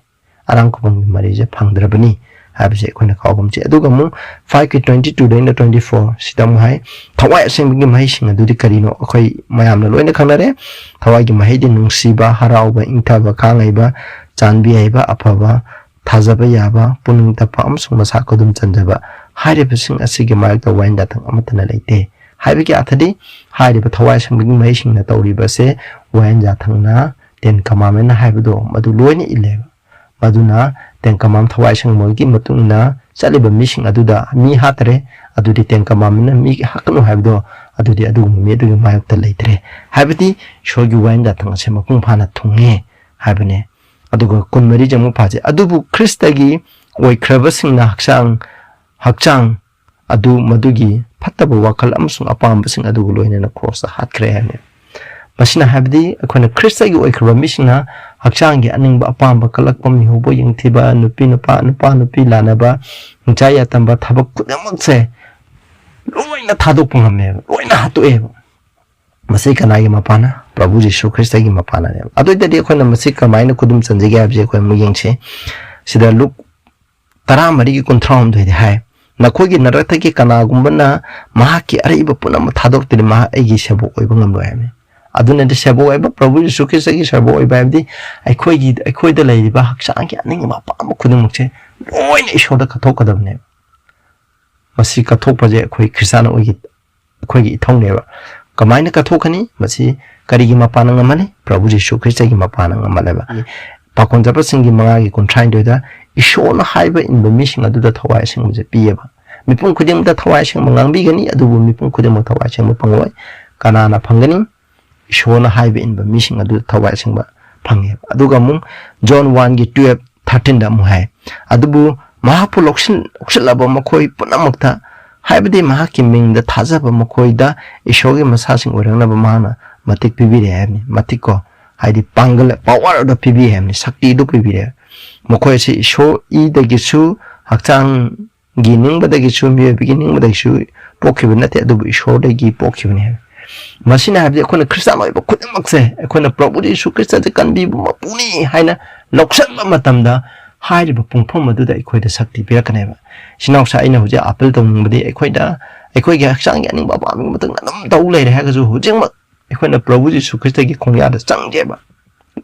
ꯑꯔꯥꯡ ꯈꯨꯕꯝꯒꯤ ꯃꯔꯤꯁꯦ ꯐꯪꯗ꯭ꯔꯕꯅꯤ ꯍꯥꯏꯕꯁꯦ ꯑꯩꯈꯣꯏꯅ ꯀꯥꯎꯒꯨꯝꯁꯤ꯫ ꯑꯗꯨꯒ ꯑꯃꯨꯛ five ꯀꯤ twenty two ꯗꯩꯅ twenty four ꯁꯤꯗ ꯑꯃꯨꯛ ꯍꯥꯏ, ꯊꯋꯥꯏ ꯑꯁꯦꯡꯕꯒꯤ ꯃꯍꯩꯁꯤꯡ ꯑꯗꯨꯗꯤ ꯀꯔꯤꯅꯣ? ꯑꯩꯈꯣꯏ ꯃꯌꯥꯝꯅ ꯂꯣꯏꯅ ꯈꯪꯅꯔꯦ꯫ ꯊꯋꯥꯏꯒꯤ ꯃꯍꯩꯗꯤ ꯅꯨꯡꯁꯤꯕ, ꯍꯔꯥꯎꯕ, ꯏꯪꯊꯕ, ꯈꯥꯡ ꯍꯩꯕ, ꯆꯥꯟꯕꯤ ꯍꯩꯕ, ꯑꯐꯕ, ꯊꯥꯖꯕ ꯌꯥꯕ, ꯄꯨꯛꯅꯤꯡ ꯇꯞꯄ ꯑꯃꯁꯨꯡ ꯃꯁꯥ ꯈꯨꯗꯨꯝ ꯆꯟꯖꯕ꯫ ꯍꯥꯏꯔꯤꯕꯁꯤꯡ ꯑꯁꯤꯒꯤ ꯃꯥꯌꯣꯛꯇ ꯋꯥꯌꯦꯟ ꯌꯥꯊꯪ ꯑꯃꯠꯇ ꯂꯩꯇꯦ꯫ ꯍꯥꯏꯕꯒꯤ ꯑꯥꯊꯗꯤ, ꯍꯥꯏꯔꯤꯕ ꯊꯋꯥꯏ ꯑꯁꯦꯡꯕꯒꯤ ꯃꯍꯩꯁꯤꯡꯅ ꯇꯧꯔꯤꯕꯁꯦ ꯋꯥꯌꯦꯟ ꯌꯥꯊꯪꯅ Ten Commandment ꯍꯥꯏꯕꯗꯣ ꯃꯗꯨ ꯂꯣꯏꯅ ꯏꯜꯂꯦꯕ꯫ ꯃꯗꯨꯅ Ten Commandment ꯊꯋꯥꯏ ꯁꯦꯡꯕꯒꯤ ꯃꯇꯨꯡ ꯏꯟꯅ ꯆꯠꯂꯤꯕ ꯃꯤꯁꯤꯡ ꯑꯗꯨꯗ ꯃꯤ ꯍꯥꯠꯇꯔꯦ, ꯑꯗꯨꯗꯤ Ten Commandment ꯃꯤ ꯍꯥꯠꯀꯅꯨ ꯍꯥꯏꯕꯗꯣ, ꯑꯗꯨꯗꯤ ꯑꯗꯨꯒꯨꯝꯕ ꯃꯤ ꯑꯗꯨꯒꯤ ꯃꯥꯌꯣꯛꯇ ꯂꯩꯇ꯭ꯔꯦ ꯍꯥꯏꯕꯗꯤ ꯏꯁꯣꯔꯒꯤ ꯋꯥꯌꯦꯟ ꯌꯥꯊꯪ ꯑꯁꯦ ꯃꯄꯨꯡ ꯐꯥꯅ ꯊꯨꯡꯉꯦ ꯍꯥꯏꯕꯅꯦ꯫ ꯑꯗꯨꯒ ꯀꯨꯟꯃꯔꯤ ꯆꯪꯕ ꯐꯥꯁꯦ, ꯑꯗꯨꯕꯨ ꯈ꯭ꯔꯤꯁꯇꯒꯤ ꯑꯣꯏꯈ꯭ꯔꯕꯁꯤꯡꯅ ꯍꯛꯆꯥꯡ ꯍꯛꯆꯥꯡ ꯑꯗꯨ ꯃꯗꯨꯒꯤ ꯐꯠꯇꯕ ꯋꯥꯈꯜ ꯑꯃꯁꯨꯡ ꯑꯄꯥꯝꯕꯁꯤꯡ ꯑꯗꯨꯒ ꯂꯣꯏꯅꯅ ꯀ꯭ꯔꯣꯁꯇ ꯍꯥꯠꯈ꯭ꯔꯦ ꯍꯥꯏꯕꯅꯤ꯫ ꯃꯁꯤꯅ ꯍꯥꯏꯕꯗꯤ ꯑꯩꯈꯣꯏꯅ ꯈ꯭ꯔꯤꯁꯇꯒꯤ ꯑꯣꯏꯈ꯭ꯔꯕ ꯃꯤꯁꯤꯡꯅ ꯍꯛꯆꯥꯡꯒꯤ ꯑꯅꯤꯡꯕ ꯑꯄꯥꯝꯕ, ꯀꯜꯂꯛꯄ, ꯃꯤꯍꯧꯕ, ꯌꯦꯡꯊꯤꯕ, ꯅꯨꯄꯤ ꯅꯨꯄꯥ, ꯅꯨꯄꯥ ꯅꯨꯄꯤ ꯂꯥꯟꯅꯕ, ꯍꯤꯡꯆꯥ ꯌꯥꯇꯝꯕ ꯊꯕꯛ ꯈꯨꯗꯤꯡꯃꯛꯁꯦ ꯂꯣꯏꯅ ꯊꯥꯗꯣꯛꯄ ꯉꯝꯃꯦꯕ, ꯂꯣꯏꯅ ꯍꯥꯠꯇꯣꯛꯑꯦꯕ꯫ ꯃꯁꯤ ꯀꯅꯥꯒꯤ ꯃꯄꯥꯅ? ꯄ꯭ꯔꯚꯨ ꯖꯤꯁꯨ ꯈ꯭ꯔꯤꯁꯇꯒꯤ ꯃꯄꯥꯅꯅꯦꯕ꯫ ꯑꯗꯨ ꯑꯣꯏꯇꯥꯔꯗꯤ ꯑꯩꯈꯣꯏꯅ ꯃꯁꯤ ꯀꯃꯥꯏꯅ ꯈꯨꯗꯨꯝ ꯆꯟꯖꯒꯦ ꯍꯥꯏꯕꯁꯦ ꯑꯩꯈꯣꯏ ꯑꯃꯨꯛ ꯌꯦꯡꯁꯤ꯫ ꯁꯤꯗ ꯂꯨꯛ ꯇꯔꯥꯃꯔꯤꯒꯤ ꯀꯨꯟꯊ꯭ꯔꯥꯍꯨꯝꯗꯣꯏꯗꯤ ꯍꯥꯏ, "ꯅꯈꯣꯏꯒꯤ ꯅꯔꯛꯇꯒꯤ ꯀꯅꯥꯒꯨꯝꯕꯅ ꯃꯍꯥꯛꯀꯤ ꯑꯔꯩꯕ ꯄꯨꯝꯅꯃꯛ ꯊꯥꯗꯣꯛꯇ꯭ꯔꯗꯤ ꯃꯍꯥꯛ ꯑꯩꯒꯤ ꯁꯦꯕꯣꯛ ꯑꯣꯏꯕ ꯉꯝꯂꯣꯏ" ꯍꯥꯏꯕꯅꯤ꯫ ꯑꯗꯨꯅꯗꯤ ꯁꯦꯕꯣꯛ ꯑꯣꯏꯕ, ꯄ꯭ꯔꯚꯨ ꯌꯤꯁꯨ ꯈ꯭ꯔꯤꯁꯇꯒꯤ ꯁꯦꯕꯣꯛ ꯑꯣꯏꯕ ꯍꯥꯏꯕꯗꯤ ꯑꯩꯈꯣꯏꯒꯤ, ꯑꯩꯈꯣꯏꯗ ꯂꯩꯔꯤꯕ ꯍꯛꯆꯥꯡꯒꯤ ꯑꯅꯤꯡꯕ ꯑꯄꯥꯝꯕ ꯈꯨꯗꯤꯡꯃꯛꯁꯦ ꯂꯣꯏꯅ ꯏꯁꯣꯔꯗ ꯀꯠꯊꯣꯛꯀꯗꯕꯅꯦꯕ꯫ ꯃꯁꯤ ꯀꯠꯊꯣꯛꯄꯁꯦ ꯑꯩꯈꯣꯏ ꯈ꯭ꯔꯤꯁꯇꯥꯟ ꯑꯣꯏꯒꯤ-, ꯑꯩꯈꯣꯏꯒꯤ ꯏꯊꯧꯅꯦꯕ꯫ ꯀꯃꯥꯏꯅ ꯀꯠꯊꯣꯛꯀꯅꯤ? ꯃꯁꯤ ꯀꯔꯤꯒꯤ ꯃꯄꯥꯟꯅ ꯉꯝꯍꯜꯂꯤ? ꯄ꯭ꯔꯚꯨ ꯖꯤꯁꯨ ꯈ꯭ꯔꯤꯁꯇꯒꯤ ꯃꯄꯥꯟꯅ ꯉꯝꯍꯜꯂꯦꯕ꯫ ꯄꯥꯈꯣꯟ ꯆꯠꯄꯁꯤꯡꯒꯤ ꯃꯉꯥꯒꯤ ꯀꯨꯟꯊ꯭ꯔꯥꯅꯤꯊꯣꯏꯗ ꯏꯁꯣꯔꯅ ꯍꯥꯏꯕ ꯏꯟꯕ ꯃꯤꯁꯤꯡ ꯑꯗꯨꯗ ꯊꯋꯥꯏ ꯑꯁꯦꯡꯕꯁꯦ ꯄꯤꯌꯦꯕ꯫ ꯃꯤꯄꯨꯝ ꯈꯨꯗꯤꯡꯃꯛꯇ ꯊꯋꯥꯏ ꯑꯁꯦꯡꯕ ꯉꯥꯡꯕꯤꯒꯅꯤ, ꯑꯗꯨꯕꯨ ꯃꯤꯄꯨꯝ ꯈꯨꯗꯤꯡꯃꯛ ꯊꯋꯥꯏ ꯑꯁꯦꯡꯕ ꯐꯪꯂꯣꯏ꯫ ꯀꯅꯥꯅ ꯐꯪꯒꯅꯤ? ꯏꯁꯣꯔꯅ ꯍꯥꯏꯕ ꯏꯟꯕ ꯃꯤꯁꯤꯡ ꯑꯗꯨꯗ ꯊꯋꯥꯏ ꯑꯁꯦꯡꯕ ꯐꯪꯉꯦꯕ꯫ ꯑꯗꯨꯒ ꯑꯃꯨꯛ ꯖꯣꯟ ꯋꯥꯟꯒꯤ ꯇꯨꯌꯦꯜꯞ ꯊꯥꯔꯇꯤꯟꯗ ꯑꯃꯨꯛ ꯍꯥꯏ, "ꯑꯗꯨꯕꯨ ꯃꯍꯥꯛꯄꯨ ꯂꯧꯁꯤꯟ-, ꯂꯧꯁꯤꯜꯂꯕ ꯃꯈꯣꯏ ꯄꯨꯝꯅꯃꯛꯇ, ꯍꯥꯏꯕꯗꯤ ꯃꯍꯥꯛꯀꯤ ꯃꯤꯡꯗ ꯊꯥꯖꯕ ꯃꯈꯣꯏꯗ ꯏꯁꯣꯔꯒꯤ ꯃꯆꯥꯁꯤꯡ ꯑꯣꯏꯔꯛꯅꯕ ꯃꯍꯥꯛꯅ ꯃꯇꯤꯛ ꯄꯤꯕꯤꯔꯦ" ꯍꯥꯏꯕꯅꯤ꯫ ꯃꯇꯤꯛ ꯀꯣ, ꯍꯥꯏꯗꯤ ꯄꯥꯡꯒꯜ, ꯄꯋꯥꯔ ꯑꯗꯨ ꯄꯤꯕꯤ ꯍꯥꯏꯕꯅꯤ, ꯁꯛꯇꯤ ꯑꯗꯨ ꯄꯤꯕꯤꯔꯦ꯫ ꯃꯈꯣꯏ ꯑꯁꯤ ꯏꯁꯣꯔ ꯏꯗꯒꯤꯁꯨ, ꯍꯛꯆꯥꯡꯒꯤ ꯅꯤꯡꯕꯗꯒꯤꯁꯨ, ꯃꯤꯑꯣꯏꯕꯒꯤ ꯅꯤꯡꯕꯗꯒꯤꯁꯨ ꯄꯣꯛꯈꯤꯕ ꯅꯠꯇꯦ, ꯑꯗꯨꯕꯨ ꯏꯁꯣꯔꯗꯒꯤ ꯄꯣꯛꯈꯤꯕꯅꯤ ꯍꯥꯏꯕ꯫ ꯃꯁꯤꯅ ꯍꯥꯏꯕꯗꯤ ꯑꯩꯈꯣꯏꯅ ꯈ꯭ꯔꯤꯁꯇꯥꯟ ꯑꯣꯏꯕ ꯈꯨꯗꯤꯡꯃꯛꯁꯦ, ꯑꯩꯈꯣꯏꯅ ꯄ꯭ꯔꯚꯨ ꯌꯤꯁꯨ ꯈ꯭ꯔꯤꯁꯇꯁꯦ ꯀꯟꯕꯤꯕ ꯃꯄꯨꯅꯤ ꯍꯥꯏꯅ ꯂꯧꯁꯟꯕ ꯃꯇꯝꯗ, ꯍꯥꯏꯔꯤꯕ ꯄꯨꯡꯐꯝ ꯑꯗꯨꯗ ꯑꯩꯈꯣꯏꯗ ꯁꯛꯇꯤ ꯄꯤꯔꯛꯀꯅꯦꯕ꯫ ꯏꯆꯤꯟ ꯏꯅꯥꯎꯁꯥ, ꯑꯩꯅ ꯍꯧꯖꯤꯛ ꯑꯥꯄꯤꯜ ꯇꯧꯅꯤꯡꯕꯗꯤ ꯑꯩꯈꯣꯏꯗ, ꯑꯩꯈꯣꯏꯒꯤ ꯍꯛꯆꯥꯡꯒꯤ ꯑꯅꯤꯡꯕ ꯑꯄꯥꯝꯕꯒꯤ ꯃꯇꯨꯡ ꯑꯗꯨꯝ ꯇꯧ ꯂꯩꯔꯦ ꯍꯥꯏꯔꯒꯁꯨ, ꯍꯧꯖꯤꯛꯃꯛ ꯑꯩꯈꯣꯏꯅ ꯄ꯭ꯔꯚꯨ ꯖꯤꯁꯨ ꯈ꯭ꯔꯤꯁꯇꯒꯤ ꯈꯣꯡꯌꯥꯗ ꯆꯪꯒꯦꯕ꯫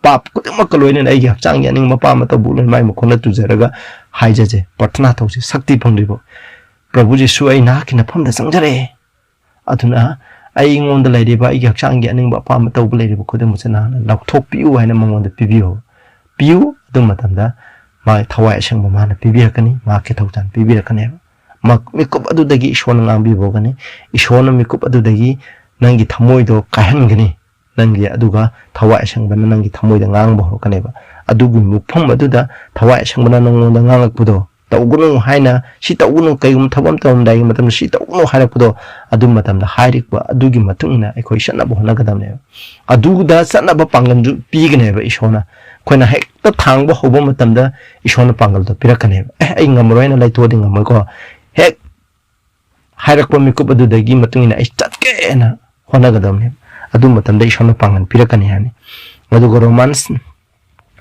ꯄꯥꯞ ꯈꯨꯗꯤꯡꯃꯛꯀ ꯂꯣꯏꯅꯅ ꯑꯩꯒꯤ ꯍꯛꯆꯥꯡꯒꯤ ꯑꯅꯤꯡꯕ ꯑꯄꯥꯝꯕ ꯇꯧꯕ ꯂꯣꯏꯅ ꯃꯥꯏ ꯃꯈꯣꯡꯗ ꯇꯨꯖꯔꯒ ꯍꯥꯏꯖꯁꯦ, ꯄ꯭ꯔꯊꯅꯥ ꯇꯧꯁꯦ, ꯁꯛꯇꯤ ꯐꯪꯗ꯭ꯔꯤꯕ꯫ "ꯄ꯭ꯔꯚꯨ ꯖꯤꯁꯨ, ꯑꯩ ꯅꯍꯥꯛꯀꯤ ꯅꯐꯝꯗ ꯆꯪꯖꯔꯛꯑꯦ꯫ ꯑꯗꯨꯅ ꯑꯩꯉꯣꯟꯗ ꯂꯩꯔꯤꯕ, ꯑꯩꯒꯤ ꯍꯛꯆꯥꯡꯒꯤ ꯑꯅꯤꯡꯕ ꯑꯄꯥꯝꯕ ꯇꯧꯕ ꯂꯩꯔꯤꯕ ꯈꯨꯗꯤꯡꯃꯛꯁꯦ ꯅꯍꯥꯛꯅ ꯂꯧꯊꯣꯛꯄꯤꯌꯨ ꯍꯥꯏꯅ ꯃꯉꯣꯟꯗ ꯄꯤꯕꯤꯌꯨ꯫ ꯄꯤꯌꯨ꯫ ꯑꯗꯨ ꯃꯇꯝꯗ ꯃꯥꯒꯤ ꯊꯋꯥꯏ ꯑꯁꯦꯡꯕ ꯃꯥꯅ ꯄꯤꯕꯤꯔꯛꯀꯅꯤ, ꯃꯍꯥꯛꯀꯤ ꯊꯧꯖꯥꯜ ꯄꯤꯕꯤꯔꯛꯀꯅꯦꯕ꯫ ꯃ-, ꯃꯤꯀꯨꯞ ꯑꯗꯨꯗꯒꯤ ꯏꯁꯣꯔꯅ ꯉꯥꯡꯕꯤꯕ ꯍꯧꯒꯅꯤ꯫ ꯏꯁꯣꯔꯅ ꯃꯤꯀꯨꯞ ꯑꯗꯨꯗꯒꯤ ꯅꯪꯒꯤ ꯊꯃꯣꯏꯗꯣ ꯀꯥꯏꯍꯟꯒꯅꯤ꯫ ꯅꯪꯒꯤ ꯑꯗꯨꯒ ꯊꯋꯥꯏ ꯑꯁꯦꯡꯕꯅ ꯅꯪꯒꯤ ꯊꯃꯣꯏꯗ ꯉꯥꯡꯕ ꯍꯧꯔꯛꯀꯅꯦꯕ꯫ ꯑꯗꯨꯒꯤ ꯃꯐꯝ ꯑꯗꯨꯗ ꯊꯋꯥꯏ ꯑꯁꯦꯡꯕꯅ ꯅꯪꯉꯣꯟꯗ ꯉꯥꯡꯉꯛꯄꯗꯣ, "ꯇꯧꯒꯅꯨ" ꯍꯥꯏꯅ, "ꯁꯤ ꯇꯧꯒꯅꯨ", ꯀꯩꯒꯨꯝꯕ ꯊꯕꯛ ꯑꯃ ꯇꯧꯔꯝꯗꯥꯏꯒꯤ ꯃꯇꯝꯗ "ꯁꯤ ꯇꯧꯒꯅꯨ" ꯍꯥꯏꯔꯛꯄꯗꯣ, ꯑꯗꯨ ꯃꯇꯝꯗ ꯍꯥꯏꯔꯤꯕ ꯑꯗꯨꯒꯤ ꯃꯇꯨꯡ ꯏꯟꯅ ꯑꯩꯈꯣꯏ ꯆꯠꯅꯕ ꯍꯣꯠꯅꯒꯗꯕꯅꯦꯕ꯫ ꯑꯗꯨꯗ ꯆꯠꯅꯕ ꯄꯥꯡꯒꯜꯁꯨ ꯄꯤꯒꯅꯦꯕ ꯏꯁꯣꯔꯅ꯫ ꯑꯩꯈꯣꯏꯅ ꯍꯦꯛꯇ ꯊꯥꯡꯕ ꯍꯧꯕ ꯃꯇꯝꯗ ꯏꯁꯣꯔꯅ ꯄꯥꯡꯒꯜꯗꯣ ꯄꯤꯔꯛꯀꯅꯦꯕ꯫ "ꯑꯦ, ꯑꯩ ꯉꯝꯃꯔꯣꯏ" ꯍꯥꯏꯅ ꯂꯩꯊꯣꯛꯑꯗꯤ ꯉꯝꯃꯣꯏꯀꯣ꯫ ꯍꯦꯛ ꯍꯥꯏꯔꯛꯄ ꯃꯤꯀꯨꯞ ꯑꯗꯨꯗꯒꯤ ꯃꯇꯨꯡ ꯏꯟꯅ ꯑꯩ ꯆꯠꯀꯦꯅ ꯍꯣꯠꯅꯒꯗꯕꯅꯦꯕ꯫ ꯑꯗꯨ ꯃꯇꯝꯗ ꯏꯁꯣꯔꯅ ꯄꯥꯡꯒꯜ ꯄꯤꯔꯛꯀꯅꯤ ꯍꯥꯏꯕꯅꯤ꯫ ꯑꯗꯨꯒ ꯔꯣꯃꯥꯟꯁ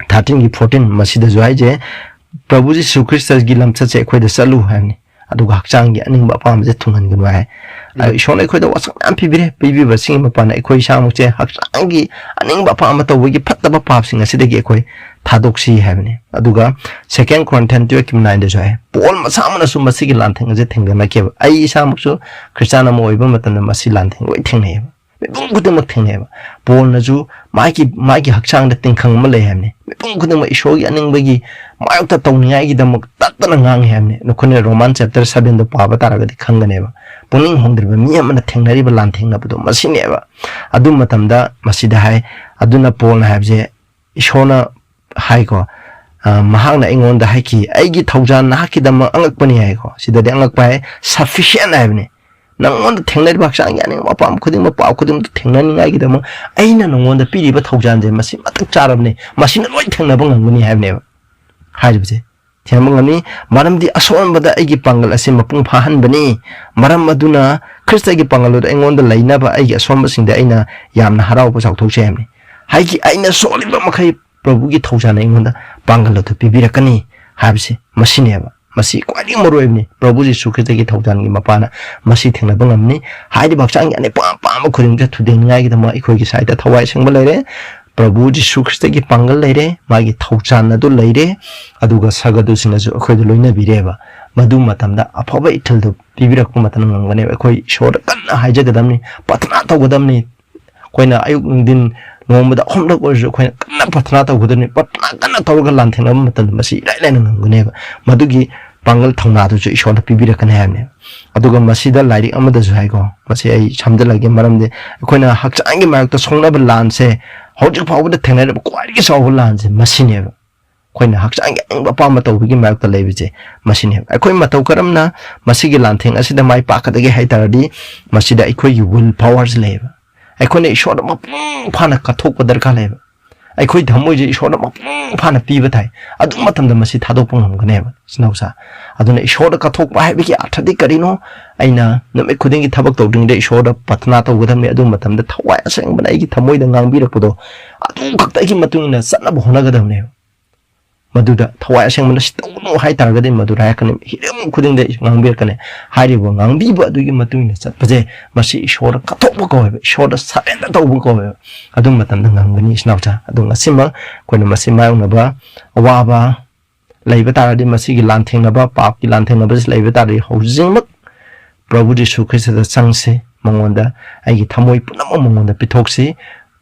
ꯊꯥꯔꯇꯤꯟꯒꯤ ꯐꯣꯔꯇꯤꯟ ꯃꯁꯤꯗꯁꯨ ꯍꯥꯏꯁꯦ, "ꯄ꯭ꯔꯚꯨ ꯖꯤꯁꯨ ꯈ꯭ꯔꯤꯁꯇꯒꯤ ꯂꯝꯆꯠꯁꯦ ꯑꯩꯈꯣꯏꯗ ꯆꯠꯂꯨ" ꯍꯥꯏꯕꯅꯤ꯫ ꯑꯗꯨꯒ ꯍꯛꯆꯥꯡꯒꯤ ꯑꯅꯤꯡꯕ ꯑꯄꯥꯝꯕꯁꯦ ꯊꯨꯡꯍꯟꯒꯅꯨ ꯍꯥꯏ꯫ ꯑꯗꯣ ꯏꯁꯣꯔꯅ ꯑꯩꯈꯣꯏꯗ ꯋꯥꯁꯛ ꯃꯌꯥꯝ ꯄꯤꯕꯤꯔꯦ꯫ ꯄꯤꯕꯤꯕꯁꯤꯡꯒꯤ ꯃꯄꯥꯟꯗ ꯑꯩꯈꯣꯏ ꯏꯁꯥꯃꯛꯁꯦ ꯍꯛꯆꯥꯡꯒꯤ ꯑꯅꯤꯡꯕ ꯑꯄꯥꯝꯕ ꯇꯧꯕꯒꯤ ꯐꯠꯇꯕ ꯄꯥꯞꯁꯤꯡ ꯑꯁꯤꯗꯒꯤ ꯑꯩꯈꯣꯏ ꯊꯥꯗꯣꯛꯁꯤ ꯍꯥꯏꯕꯅꯤ꯫ ꯑꯗꯨꯒ ꯁꯦꯀꯦꯟ ꯀꯣꯔꯤꯟꯊꯤꯌꯟ ꯇꯨꯌꯦꯜꯐꯀꯤ ꯅꯥꯏꯟꯗꯁꯨ ꯍꯥꯏ, ꯄꯣꯜ ꯃꯁꯥꯃꯛꯅꯁꯨ ꯃꯁꯤꯒꯤ ꯂꯥꯟꯊꯦꯡ ꯑꯁꯦ ꯊꯦꯡꯅꯔꯛꯈꯤꯕ꯫ ꯑꯩ ꯏꯁꯥꯃꯛꯁꯨ ꯈ꯭ꯔꯤꯁꯇꯥꯟ ꯑꯃ ꯑꯣꯏꯕ ꯃꯇꯝꯗ ꯃꯁꯤ ꯂꯥꯟꯊꯦꯡ ꯂꯣꯏ ꯊꯦꯡꯅꯩꯑꯕ꯫ ꯃꯤꯄꯨꯝ ꯈꯨꯗꯤꯡꯃꯛ ꯊꯦꯡꯅꯩꯑꯕ꯫ ꯄꯣꯜꯅꯁꯨ ꯃꯥꯒꯤ, ꯃꯥꯒꯤ ꯍꯛꯆꯥꯡꯗ ꯇꯤꯡꯈꯪ ꯑꯃ ꯂꯩ ꯍꯥꯏꯕꯅꯤ꯫ ꯃꯤꯄꯨꯝ ꯈꯨꯗꯤꯡꯃꯛ ꯏꯁꯣꯔꯒꯤ ꯑꯅꯤꯡꯕꯒꯤ ꯃꯥꯌꯣꯛꯇ ꯇꯧꯅꯤꯡꯉꯥꯏꯒꯤꯗꯃꯛ ꯇꯠꯇꯅ ꯉꯥꯡꯉꯤ ꯍꯥꯏꯕꯅꯤ꯫ ꯅꯈꯣꯏꯅ ꯔꯣꯃꯥꯟ ꯆꯦꯞꯇꯔ ꯁꯚꯦꯟꯗꯣ ꯄꯥꯕ ꯇꯥꯔꯒꯗꯤ ꯈꯪꯒꯅꯦꯕ꯫ ꯄꯨꯛꯅꯤꯡ ꯍꯣꯡꯗ꯭ꯔꯤꯕ ꯃꯤ ꯑꯃꯅ ꯊꯦꯡꯅꯔꯤꯕ ꯂꯥꯟꯊꯦꯡꯅꯕꯗꯣ ꯃꯁꯤꯅꯦꯕ꯫ ꯑꯗꯨ ꯃꯇꯝꯗ ꯃꯁꯤꯗ ꯍꯥꯏ, ꯑꯗꯨꯅ ꯄꯣꯜꯅ ꯍꯥꯏꯕꯁꯦ, ꯏꯁꯣꯔꯅ ꯍꯥꯏꯀꯣ, ꯑ, ꯃꯍꯥꯛꯅ ꯑꯩꯉꯣꯟꯗ ꯍꯥꯏꯈꯤ, "ꯑꯩꯒꯤ ꯊꯧꯖꯥꯜ ꯅꯍꯥꯛꯀꯤꯗꯃꯛ ꯑꯉꯛꯄꯅꯤ" ꯍꯥꯏꯀꯣ꯫ ꯁꯤꯗꯗꯤ ꯑꯉꯛꯄ ꯍꯥꯏ, sufficient ꯍꯥꯏꯕꯅꯤ꯫ ꯅꯪꯉꯣꯟꯗ ꯊꯦꯡꯅꯔꯤꯕ ꯍꯛꯆꯥꯡꯒꯤ ꯑꯅꯤꯡꯕ ꯑꯄꯥꯝꯕ ꯈꯨꯗꯤꯡꯃꯛ, ꯄꯥꯞ ꯈꯨꯗꯤꯡꯃꯛꯇ ꯊꯦꯡꯅꯅꯤꯡꯉꯥꯏꯒꯤꯗꯃꯛ ꯑꯩꯅ ꯅꯪꯉꯣꯟꯗ ꯄꯤꯔꯤꯕ ꯊꯧꯖꯥꯜꯁꯦ ꯃꯁꯤ ꯃꯇꯤꯛ ꯆꯥꯔꯕꯅꯤ, ꯃꯁꯤꯅ ꯂꯣꯏ ꯊꯦꯡꯅꯕ ꯉꯝꯒꯅꯤ ꯍꯥꯏꯕꯅꯦꯕ ꯍꯥꯏꯔꯤꯕꯁꯦ꯫ ꯊꯦꯡꯅꯕ ꯉꯝꯃꯤ꯫ ꯃꯔꯝꯗꯤ ꯑꯁꯣꯟꯕꯗ ꯑꯩꯒꯤ ꯄꯥꯡꯒꯜ ꯑꯁꯤ ꯃꯄꯨꯡ ꯐꯥꯍꯟꯕꯅꯤ꯫ ꯃꯔꯝ ꯑꯗꯨꯅ ꯈ꯭ꯔꯤꯁꯇꯒꯤ ꯄꯥꯡꯒꯜ ꯑꯗꯨ ꯑꯩꯉꯣꯟꯗ ꯂꯩꯅꯕ ꯑꯩꯒꯤ ꯑꯁꯣꯟꯕꯁꯤꯡꯗ ꯑꯩꯅ ꯌꯥꯝꯅ ꯍꯔꯥꯎꯕ ꯆꯥꯎꯊꯣꯛꯆꯩ ꯍꯥꯏꯕꯅꯤ꯫ ꯍꯥꯏꯗꯤ ꯑꯩꯅ ꯁꯣꯜꯂꯤꯕ ꯃꯈꯩ ꯄ꯭ꯔꯚꯨꯒꯤ ꯊꯧꯖꯥꯜꯅ ꯑꯩꯉꯣꯟꯗ ꯄꯥꯡꯒꯜ ꯑꯗꯨ ꯄꯤꯕꯤꯔꯛꯀꯅꯤ ꯍꯥꯏꯕꯁꯤ ꯃꯁꯤꯅꯦꯕ꯫ ꯃꯁꯤ ꯈ꯭ꯋꯥꯏꯗꯒꯤ ꯃꯔꯨꯑꯣꯏꯕꯅꯤ꯫ ꯄ꯭ꯔꯚꯨ ꯖꯤꯁꯨ ꯈ꯭ꯔꯤꯁꯇꯒꯤ ꯊꯧꯖꯥꯜꯒꯤ ꯃꯄꯥꯅ ꯃꯁꯤ ꯊꯦꯡꯅꯕ ꯉꯝꯅꯤ꯫ ꯍꯥꯏꯔꯤꯕ ꯍꯛꯆꯥꯡꯒꯤ ꯑꯅꯤꯡꯕ ꯑꯄꯥꯝꯕ ꯈꯨꯗꯤꯡꯃꯛꯁꯦ ꯊꯨꯗꯦꯡꯅꯤꯡꯉꯥꯏꯒꯤꯗꯃꯛ ꯑꯩꯈꯣꯏꯒꯤ ꯁꯥꯏꯗ ꯊꯋꯥꯏ ꯑꯁꯦꯡꯕ ꯂꯩꯔꯦ꯫ ꯄ꯭ꯔꯚꯨ ꯖꯤꯁꯨ ꯈ꯭ꯔꯤꯁꯇꯒꯤ ꯄꯥꯡꯒꯜ ꯂꯩꯔꯦ, ꯃꯥꯒꯤ ꯊꯧꯖꯥꯜ ꯑꯗꯨ ꯂꯩꯔꯦ, ꯑꯗꯨꯒ ꯁꯛ ꯑꯗꯨꯁꯤꯡꯅꯁꯨ ꯑꯩꯈꯣꯏꯗ ꯂꯣꯏꯅꯕꯤꯔꯦꯕ꯫ ꯃꯗꯨ ꯃꯇꯝꯗ ꯑꯐꯕ ꯏꯊꯤꯜꯗꯨ ꯄꯤꯕꯤꯔꯛꯄ ꯃꯇꯝꯗ ꯉꯝꯒꯅꯦꯕ꯫ ꯑꯩꯈꯣꯏ ꯏꯁꯣꯔꯗ ꯀꯟꯅ ꯍꯥꯏꯖꯒꯗꯕꯅꯤ, ꯄ꯭ꯔꯊꯅꯥ ꯇꯧꯒꯗꯕꯅꯤ꯫ ꯑꯩꯈꯣꯏꯅ ꯑꯌꯨꯛ ꯅꯨꯡꯊꯤꯟ ꯅꯣꯡꯃꯗ ꯑꯍꯨꯝꯂꯛ ꯑꯣꯏꯔꯁꯨ ꯑꯩꯈꯣꯏꯅ ꯀꯟꯅ ꯄ꯭ꯔꯊꯅꯥ ꯇꯧꯒꯗꯕꯅꯤ꯫ ꯄ꯭ꯔꯊꯅꯥ ꯀꯟꯅ ꯇꯧꯔꯒ ꯂꯥꯟꯊꯦꯡꯅꯕ ꯃꯇꯝꯗ ꯃꯁꯤ ꯏꯔꯥꯏ ꯂꯥꯏꯅ ꯉꯝꯒꯅꯦꯕ꯫ ꯃꯗꯨꯒꯤ ꯄꯥꯡꯒꯜ ꯊꯧꯅꯥꯗꯨꯁꯨ ꯏꯁꯣꯔꯅ ꯄꯤꯕꯤꯔꯛꯀꯅꯤ ꯍꯥꯏꯕꯅꯦꯕ꯫ ꯑꯗꯨꯒ ꯃꯁꯤꯗ ꯂꯥꯏꯔꯤꯛ ꯑꯃꯗꯁꯨ ꯍꯥꯏꯀꯣ, ꯃꯁꯤ ꯑꯩ ꯁꯝꯖꯤꯜꯂꯒꯦ, ꯃꯔꯝꯗꯤ ꯑꯩꯈꯣꯏꯅ ꯍꯛꯆꯥꯡꯒꯤ ꯃꯥꯌꯣꯛꯇ ꯁꯣꯛꯅꯕ ꯂꯥꯟꯁꯦ ꯍꯧꯖꯤꯛ ꯐꯥꯎꯕꯗ ꯊꯦꯡꯅꯔꯤꯕ ꯈ꯭ꯋꯥꯏꯗꯒꯤ ꯆꯥꯎꯕ ꯂꯥꯟꯁꯦ ꯃꯁꯤꯅꯦꯕ꯫ ꯑꯩꯈꯣꯏꯅ ꯍꯛꯆꯥꯡꯒꯤ ꯑꯅꯤꯡꯕ ꯑꯄꯥꯝꯕ ꯇꯧꯕꯒꯤ ꯃꯥꯌꯣꯛꯇ ꯂꯩꯕꯁꯦ ꯃꯁꯤꯅꯦꯕ꯫ ꯑꯩꯈꯣꯏ ꯃꯇꯧ ꯀꯔꯝꯅ ꯃꯁꯤꯒꯤ ꯂꯥꯟꯊꯦꯡ ꯑꯁꯤꯗ ꯃꯥꯏ ꯄꯥꯛꯀꯗꯒꯦ ꯍꯥꯏ ꯇꯥꯔꯗꯤ, ꯃꯁꯤꯗ ꯑꯩꯈꯣꯏꯒꯤ will powerꯁꯤ ꯂꯩꯌꯦꯕ꯫ ꯑꯩꯈꯣꯏꯅ ꯏꯁꯣꯔꯗ ꯃꯄꯨꯡ ꯐꯥꯅ ꯀꯠꯊꯣꯛꯄ ꯗꯔꯀꯥꯔ ꯂꯩꯌꯦꯕ꯫ ꯑꯩꯈꯣꯏ ꯊꯃꯣꯏꯁꯦ ꯏꯁꯣꯔꯗ ꯃꯄꯨꯡ ꯐꯥꯅ ꯄꯤꯕ ꯊꯥꯏ꯫ ꯑꯗꯨ ꯃꯇꯝꯗ ꯃꯁꯤ ꯊꯥꯗꯣꯛꯄ ꯉꯝꯒꯅꯦꯕ, ꯏꯆꯤꯟ ꯏꯅꯥꯎꯁꯥ꯫ ꯑꯗꯨꯅ ꯏꯁꯣꯔꯗ ꯀꯠꯊꯣꯛꯄ ꯍꯥꯏꯕꯒꯤ ꯑꯔꯊꯗꯤ ꯀꯔꯤꯅꯣ? ꯑꯩꯅ ꯅꯨꯃꯤꯠ ꯈꯨꯗꯤꯡꯒꯤ ꯊꯕꯛ ꯇꯧꯗ꯭ꯔꯤꯉꯩꯗ ꯏꯁꯣꯔꯗ ꯄ꯭ꯔꯊꯅꯥ ꯇꯧꯒꯗꯕꯅꯤ꯫ ꯑꯗꯨ ꯃꯇꯝꯗ ꯊꯋꯥꯏ ꯑꯁꯦꯡꯕꯅ ꯑꯩꯒꯤ ꯊꯃꯣꯏꯗ ꯉꯥꯡꯕꯤꯔꯛꯄꯗꯣ, ꯑꯗꯨ ꯈꯛꯇ ꯑꯩꯒꯤ ꯃꯇꯨꯡ ꯏꯟꯅ ꯆꯠꯅꯕ ꯍꯣꯠꯅꯒꯗꯕꯅꯦꯕ꯫ ꯃꯗꯨꯗ ꯊꯋꯥꯏ ꯑꯁꯦꯡꯕꯅ "ꯁꯤ ꯇꯧꯒꯅꯨ" ꯍꯥꯏ ꯇꯥꯔꯒꯗꯤ ꯃꯗꯨ ꯍꯥꯏꯔꯛꯀꯅꯤ, ꯍꯤꯔꯝ ꯈꯨꯗꯤꯡꯗ ꯉꯥꯡꯕꯤꯔꯛꯀꯅꯤ꯫ ꯍꯥꯏꯔꯤꯕ ꯉꯥꯡꯕꯤꯕ ꯑꯗꯨꯒꯤ ꯃꯇꯨꯡ ꯏꯟꯅ ꯆꯠꯄꯁꯦ, ꯃꯁꯤ ꯏꯁꯣꯔꯗ ꯀꯠꯊꯣꯛꯄ ꯀꯧꯋꯦꯕ, ꯏꯁꯣꯔꯗ surrender ꯇꯧꯕ ꯀꯧꯋꯦꯕ꯫ ꯑꯗꯨ ꯃꯇꯝꯗ ꯉꯝꯒꯅꯤ, ꯏꯆꯤꯟ ꯏꯅꯥꯎꯁꯥ꯫ ꯑꯗꯨ ꯉꯁꯤꯃꯛ ꯑꯩꯈꯣꯏꯅ ꯃꯁꯤ ꯃꯥꯌꯣꯛꯅꯕ ꯑꯋꯥꯕ ꯂꯩꯕ ꯇꯥꯔꯗꯤ, ꯃꯁꯤꯒꯤ ꯂꯥꯟꯊꯦꯡꯅꯕ, ꯄꯥꯞꯀꯤ ꯂꯥꯟꯊꯦꯡꯅꯕꯁꯤ ꯂꯩꯕ ꯇꯥꯔꯗꯤ, ꯍꯧꯖꯤꯛꯃꯛ ꯄ꯭ꯔꯚꯨ ꯖꯤꯁꯨ ꯈ꯭ꯔꯤꯁꯇꯗ ꯆꯪꯁꯤ, ꯃꯉꯣꯟꯗ ꯑꯩꯒꯤ ꯊꯃꯣꯏ ꯄꯨꯝꯅꯃꯛ ꯃꯉꯣꯟꯗ ꯄꯤꯊꯣꯛꯁꯤ꯫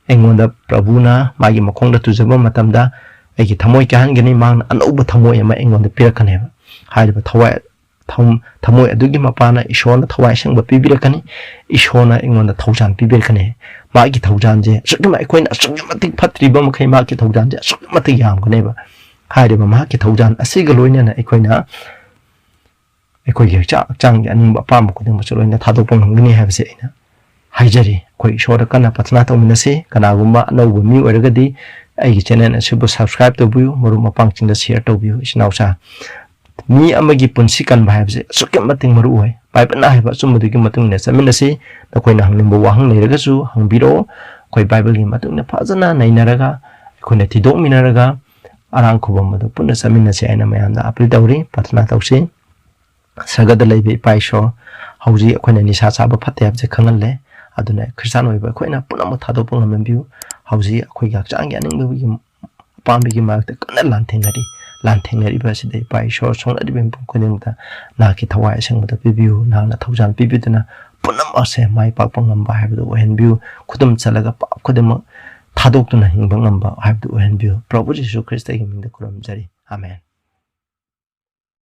ꯑꯩꯉꯣꯟꯗ ꯄ꯭ꯔꯚꯨꯅ ꯃꯥꯒꯤ ꯃꯈꯣꯡꯗ ꯇꯨꯖꯕ ꯃꯇꯝꯗ ꯑꯩꯒꯤ ꯊꯃꯣꯏ ꯀꯥꯏꯍꯟꯒꯅꯤ, ꯃꯍꯥꯛꯅ ꯑꯅꯧꯕ ꯊꯃꯣꯏ ꯑꯃ ꯑꯩꯉꯣꯟꯗ ꯄꯤꯔꯛꯀꯅꯦꯕ꯫ ꯍꯥꯏꯔꯤꯕ ꯊꯋꯥꯏ ꯊꯝ-, ꯊꯃꯣꯏ ꯑꯗꯨꯒꯤ ꯃꯄꯥꯅ ꯏꯁꯣꯔꯅ ꯊꯋꯥꯏ ꯑꯁꯦꯡꯕ ꯄꯤꯕꯤꯔꯛꯀꯅꯤ꯫ ꯏꯁꯣꯔꯅ ꯑꯩꯉꯣꯟꯗ ꯊꯧꯖꯥꯟ ꯄꯤꯕꯤꯔꯛꯀꯅꯤ꯫ ꯃꯥꯒꯤ ꯊꯧꯖꯥꯟꯁꯦ ꯑꯁꯨꯛꯀꯤ ꯃ-, ꯑꯩꯈꯣꯏꯅ ꯑꯁꯨꯛꯀꯤ ꯃꯇꯤꯛ ꯐꯠꯇ꯭ꯔꯤꯕ ꯃꯈꯩ ꯃꯥꯒꯤ ꯊꯧꯖꯥꯟꯁꯦ ꯑꯁꯨꯛꯀꯤ ꯃꯇꯤꯛ ꯌꯥꯝꯒꯅꯦꯕ꯫ ꯍꯥꯏꯔꯤꯕ ꯃꯍꯥꯛꯀꯤ ꯊꯧꯖꯥꯟ ꯑꯁꯤꯒ ꯂꯣꯏꯅꯅ ꯑꯩꯈꯣꯏꯅ ꯑꯩꯈꯣꯏꯒꯤ ꯍꯛꯆꯥꯡ, ꯍꯛꯆꯥꯡꯒꯤ ꯑꯅꯤꯡꯕ ꯑꯄꯥꯝꯕ ꯈꯨꯗꯤꯡꯃꯛꯁꯨ ꯂꯣꯏꯅ ꯊꯥꯗꯣꯛꯄ ꯉꯝꯒꯅꯤ ꯍꯥꯏꯕꯁꯦ ꯑꯩꯅ ꯍꯥꯏꯖꯔꯤ꯫ ꯑꯩꯈꯣꯏ ꯏꯁꯣꯔꯗ ꯀꯟꯅ ꯄ꯭ꯔꯊꯅꯥ ꯇꯧꯃꯤꯟꯅꯁꯤ꯫ ꯀꯅꯥꯒꯨꯝꯕ ꯑꯅꯧꯕ ꯃꯤ ꯑꯣꯏꯔꯒꯗꯤ ꯑꯩꯒꯤ channel ꯑꯁꯤꯕꯨ subscribe ꯇꯧꯕꯤꯌꯨ, ꯃꯔꯨꯞ ꯃꯄꯥꯡꯁꯤꯡꯗ share ꯇꯧꯕꯤꯌꯨ, ꯏꯆꯤꯟ ꯏꯅꯥꯎꯁꯥ꯫ ꯃꯤ ꯑꯃꯒꯤ ꯄꯨꯟꯁꯤ ꯀꯟꯕ ꯍꯥꯏꯕꯁꯦ ꯑꯁꯨꯛꯀꯤ ꯃꯇꯤꯛ ꯃꯔꯨ ꯑꯣꯏ꯫ ꯕꯥꯏꯕꯜꯅ ꯍꯥꯏꯕ ꯑꯆꯨꯝꯕꯗꯨꯒꯤ ꯃꯇꯨꯡ ꯏꯟꯅ ꯆꯠꯃꯤꯟꯅꯁꯤ꯫ ꯅꯈꯣꯏꯅ ꯍꯪꯅꯤꯡꯕ ꯋꯥꯍꯪ ꯂꯩꯔꯒꯁꯨ ꯍꯪꯕꯤꯔꯛꯑꯣ꯫ ꯑꯩꯈꯣꯏ ꯕꯥꯏꯕꯜꯒꯤ ꯃꯇꯨꯡ ꯏꯟꯅ ꯐꯖꯅ ꯅꯩꯅꯔꯒ, ꯑꯩꯈꯣꯏꯅ ꯊꯤꯗꯣꯛꯃꯤꯟꯅꯔꯒ ꯑꯔꯥꯡ ꯈꯨꯕꯝ ꯑꯗꯨ ꯄꯨꯟꯅ ꯆꯠꯃꯤꯟꯅꯁꯤ ꯍꯥꯏꯅ ꯃꯌꯥꯝꯗ appeal ꯇꯧꯔꯤ, ꯄ꯭ꯔꯊꯅꯥ ꯇꯧꯁꯤ꯫ ꯁꯔꯒꯗ ꯂꯩꯕ ꯏꯄꯥ ꯏꯁꯣꯔ, ꯍꯧꯖꯤꯛ ꯑꯩꯈꯣꯏꯅ ꯅꯤꯁꯥ ꯆꯥꯕ ꯐꯠꯇꯦ ꯍꯥꯏꯕꯁꯦ ꯈꯪꯍꯜꯂꯦ꯫ ꯑꯗꯨꯅ ꯈ꯭ꯔꯤꯁꯇꯥꯟ ꯑꯣꯏꯕ ꯑꯩꯈꯣꯏꯅ ꯄꯨꯝꯅꯃꯛ ꯊꯥꯗꯣꯛꯄ ꯉꯝꯍꯟꯕꯤꯌꯨ꯫ ꯍꯧꯖꯤꯛ ꯑꯩꯈꯣꯏꯒꯤ ꯍꯛꯆꯥꯡꯒꯤ ꯑꯅꯤꯡꯕꯒꯤ ꯑꯄꯥꯝꯕꯒꯤ ꯃꯥꯌꯣꯛꯇ ꯀꯟꯅ ꯂꯥꯟꯊꯦꯡꯅꯔꯤ꯫ ꯂꯥꯟꯊꯦꯡꯅꯔꯤꯕ ꯑꯁꯤꯗ ꯏꯄꯥ ꯏꯁꯣꯔ ꯁꯣꯛꯅꯔꯤꯕ ꯃꯤꯄꯨꯝ ꯈꯨꯗꯤꯡꯃꯛꯇ ꯅꯍꯥꯛꯀꯤ ꯊꯋꯥꯏ ꯑꯁꯦꯡꯕꯗ ꯄꯤꯕꯤꯌꯨ꯫ ꯅꯍꯥꯛꯅ ꯊꯧꯖꯥꯜ ꯄꯤꯕꯤꯗꯨꯅ ꯄꯨꯝꯅꯃꯛ ꯑꯁꯦ ꯃꯥꯏ ꯄꯥꯛꯄ ꯉꯝꯕ ꯍꯥꯏꯕꯗꯨ ꯑꯣꯏꯍꯟꯕꯤꯌꯨ꯫ ꯈꯨꯗꯨꯝ ꯆꯠꯂꯒ ꯄꯥꯞ ꯈꯨꯗꯤꯡꯃꯛ ꯊꯥꯗꯣꯛꯇꯨꯅ ꯍꯤꯡꯕ ꯉꯝꯕ ꯍꯥꯏꯕꯗꯨ ꯑꯣꯏꯍꯟꯕꯤꯌꯨ꯫ ꯄ꯭ꯔꯚꯨ ꯖꯤꯁꯨ ꯈ꯭ꯔꯤꯁꯇꯒꯤ ꯃꯤꯡꯗ ꯈꯨꯔꯨꯝꯖꯔꯤ꯫ ꯑꯥꯃꯦꯟ꯫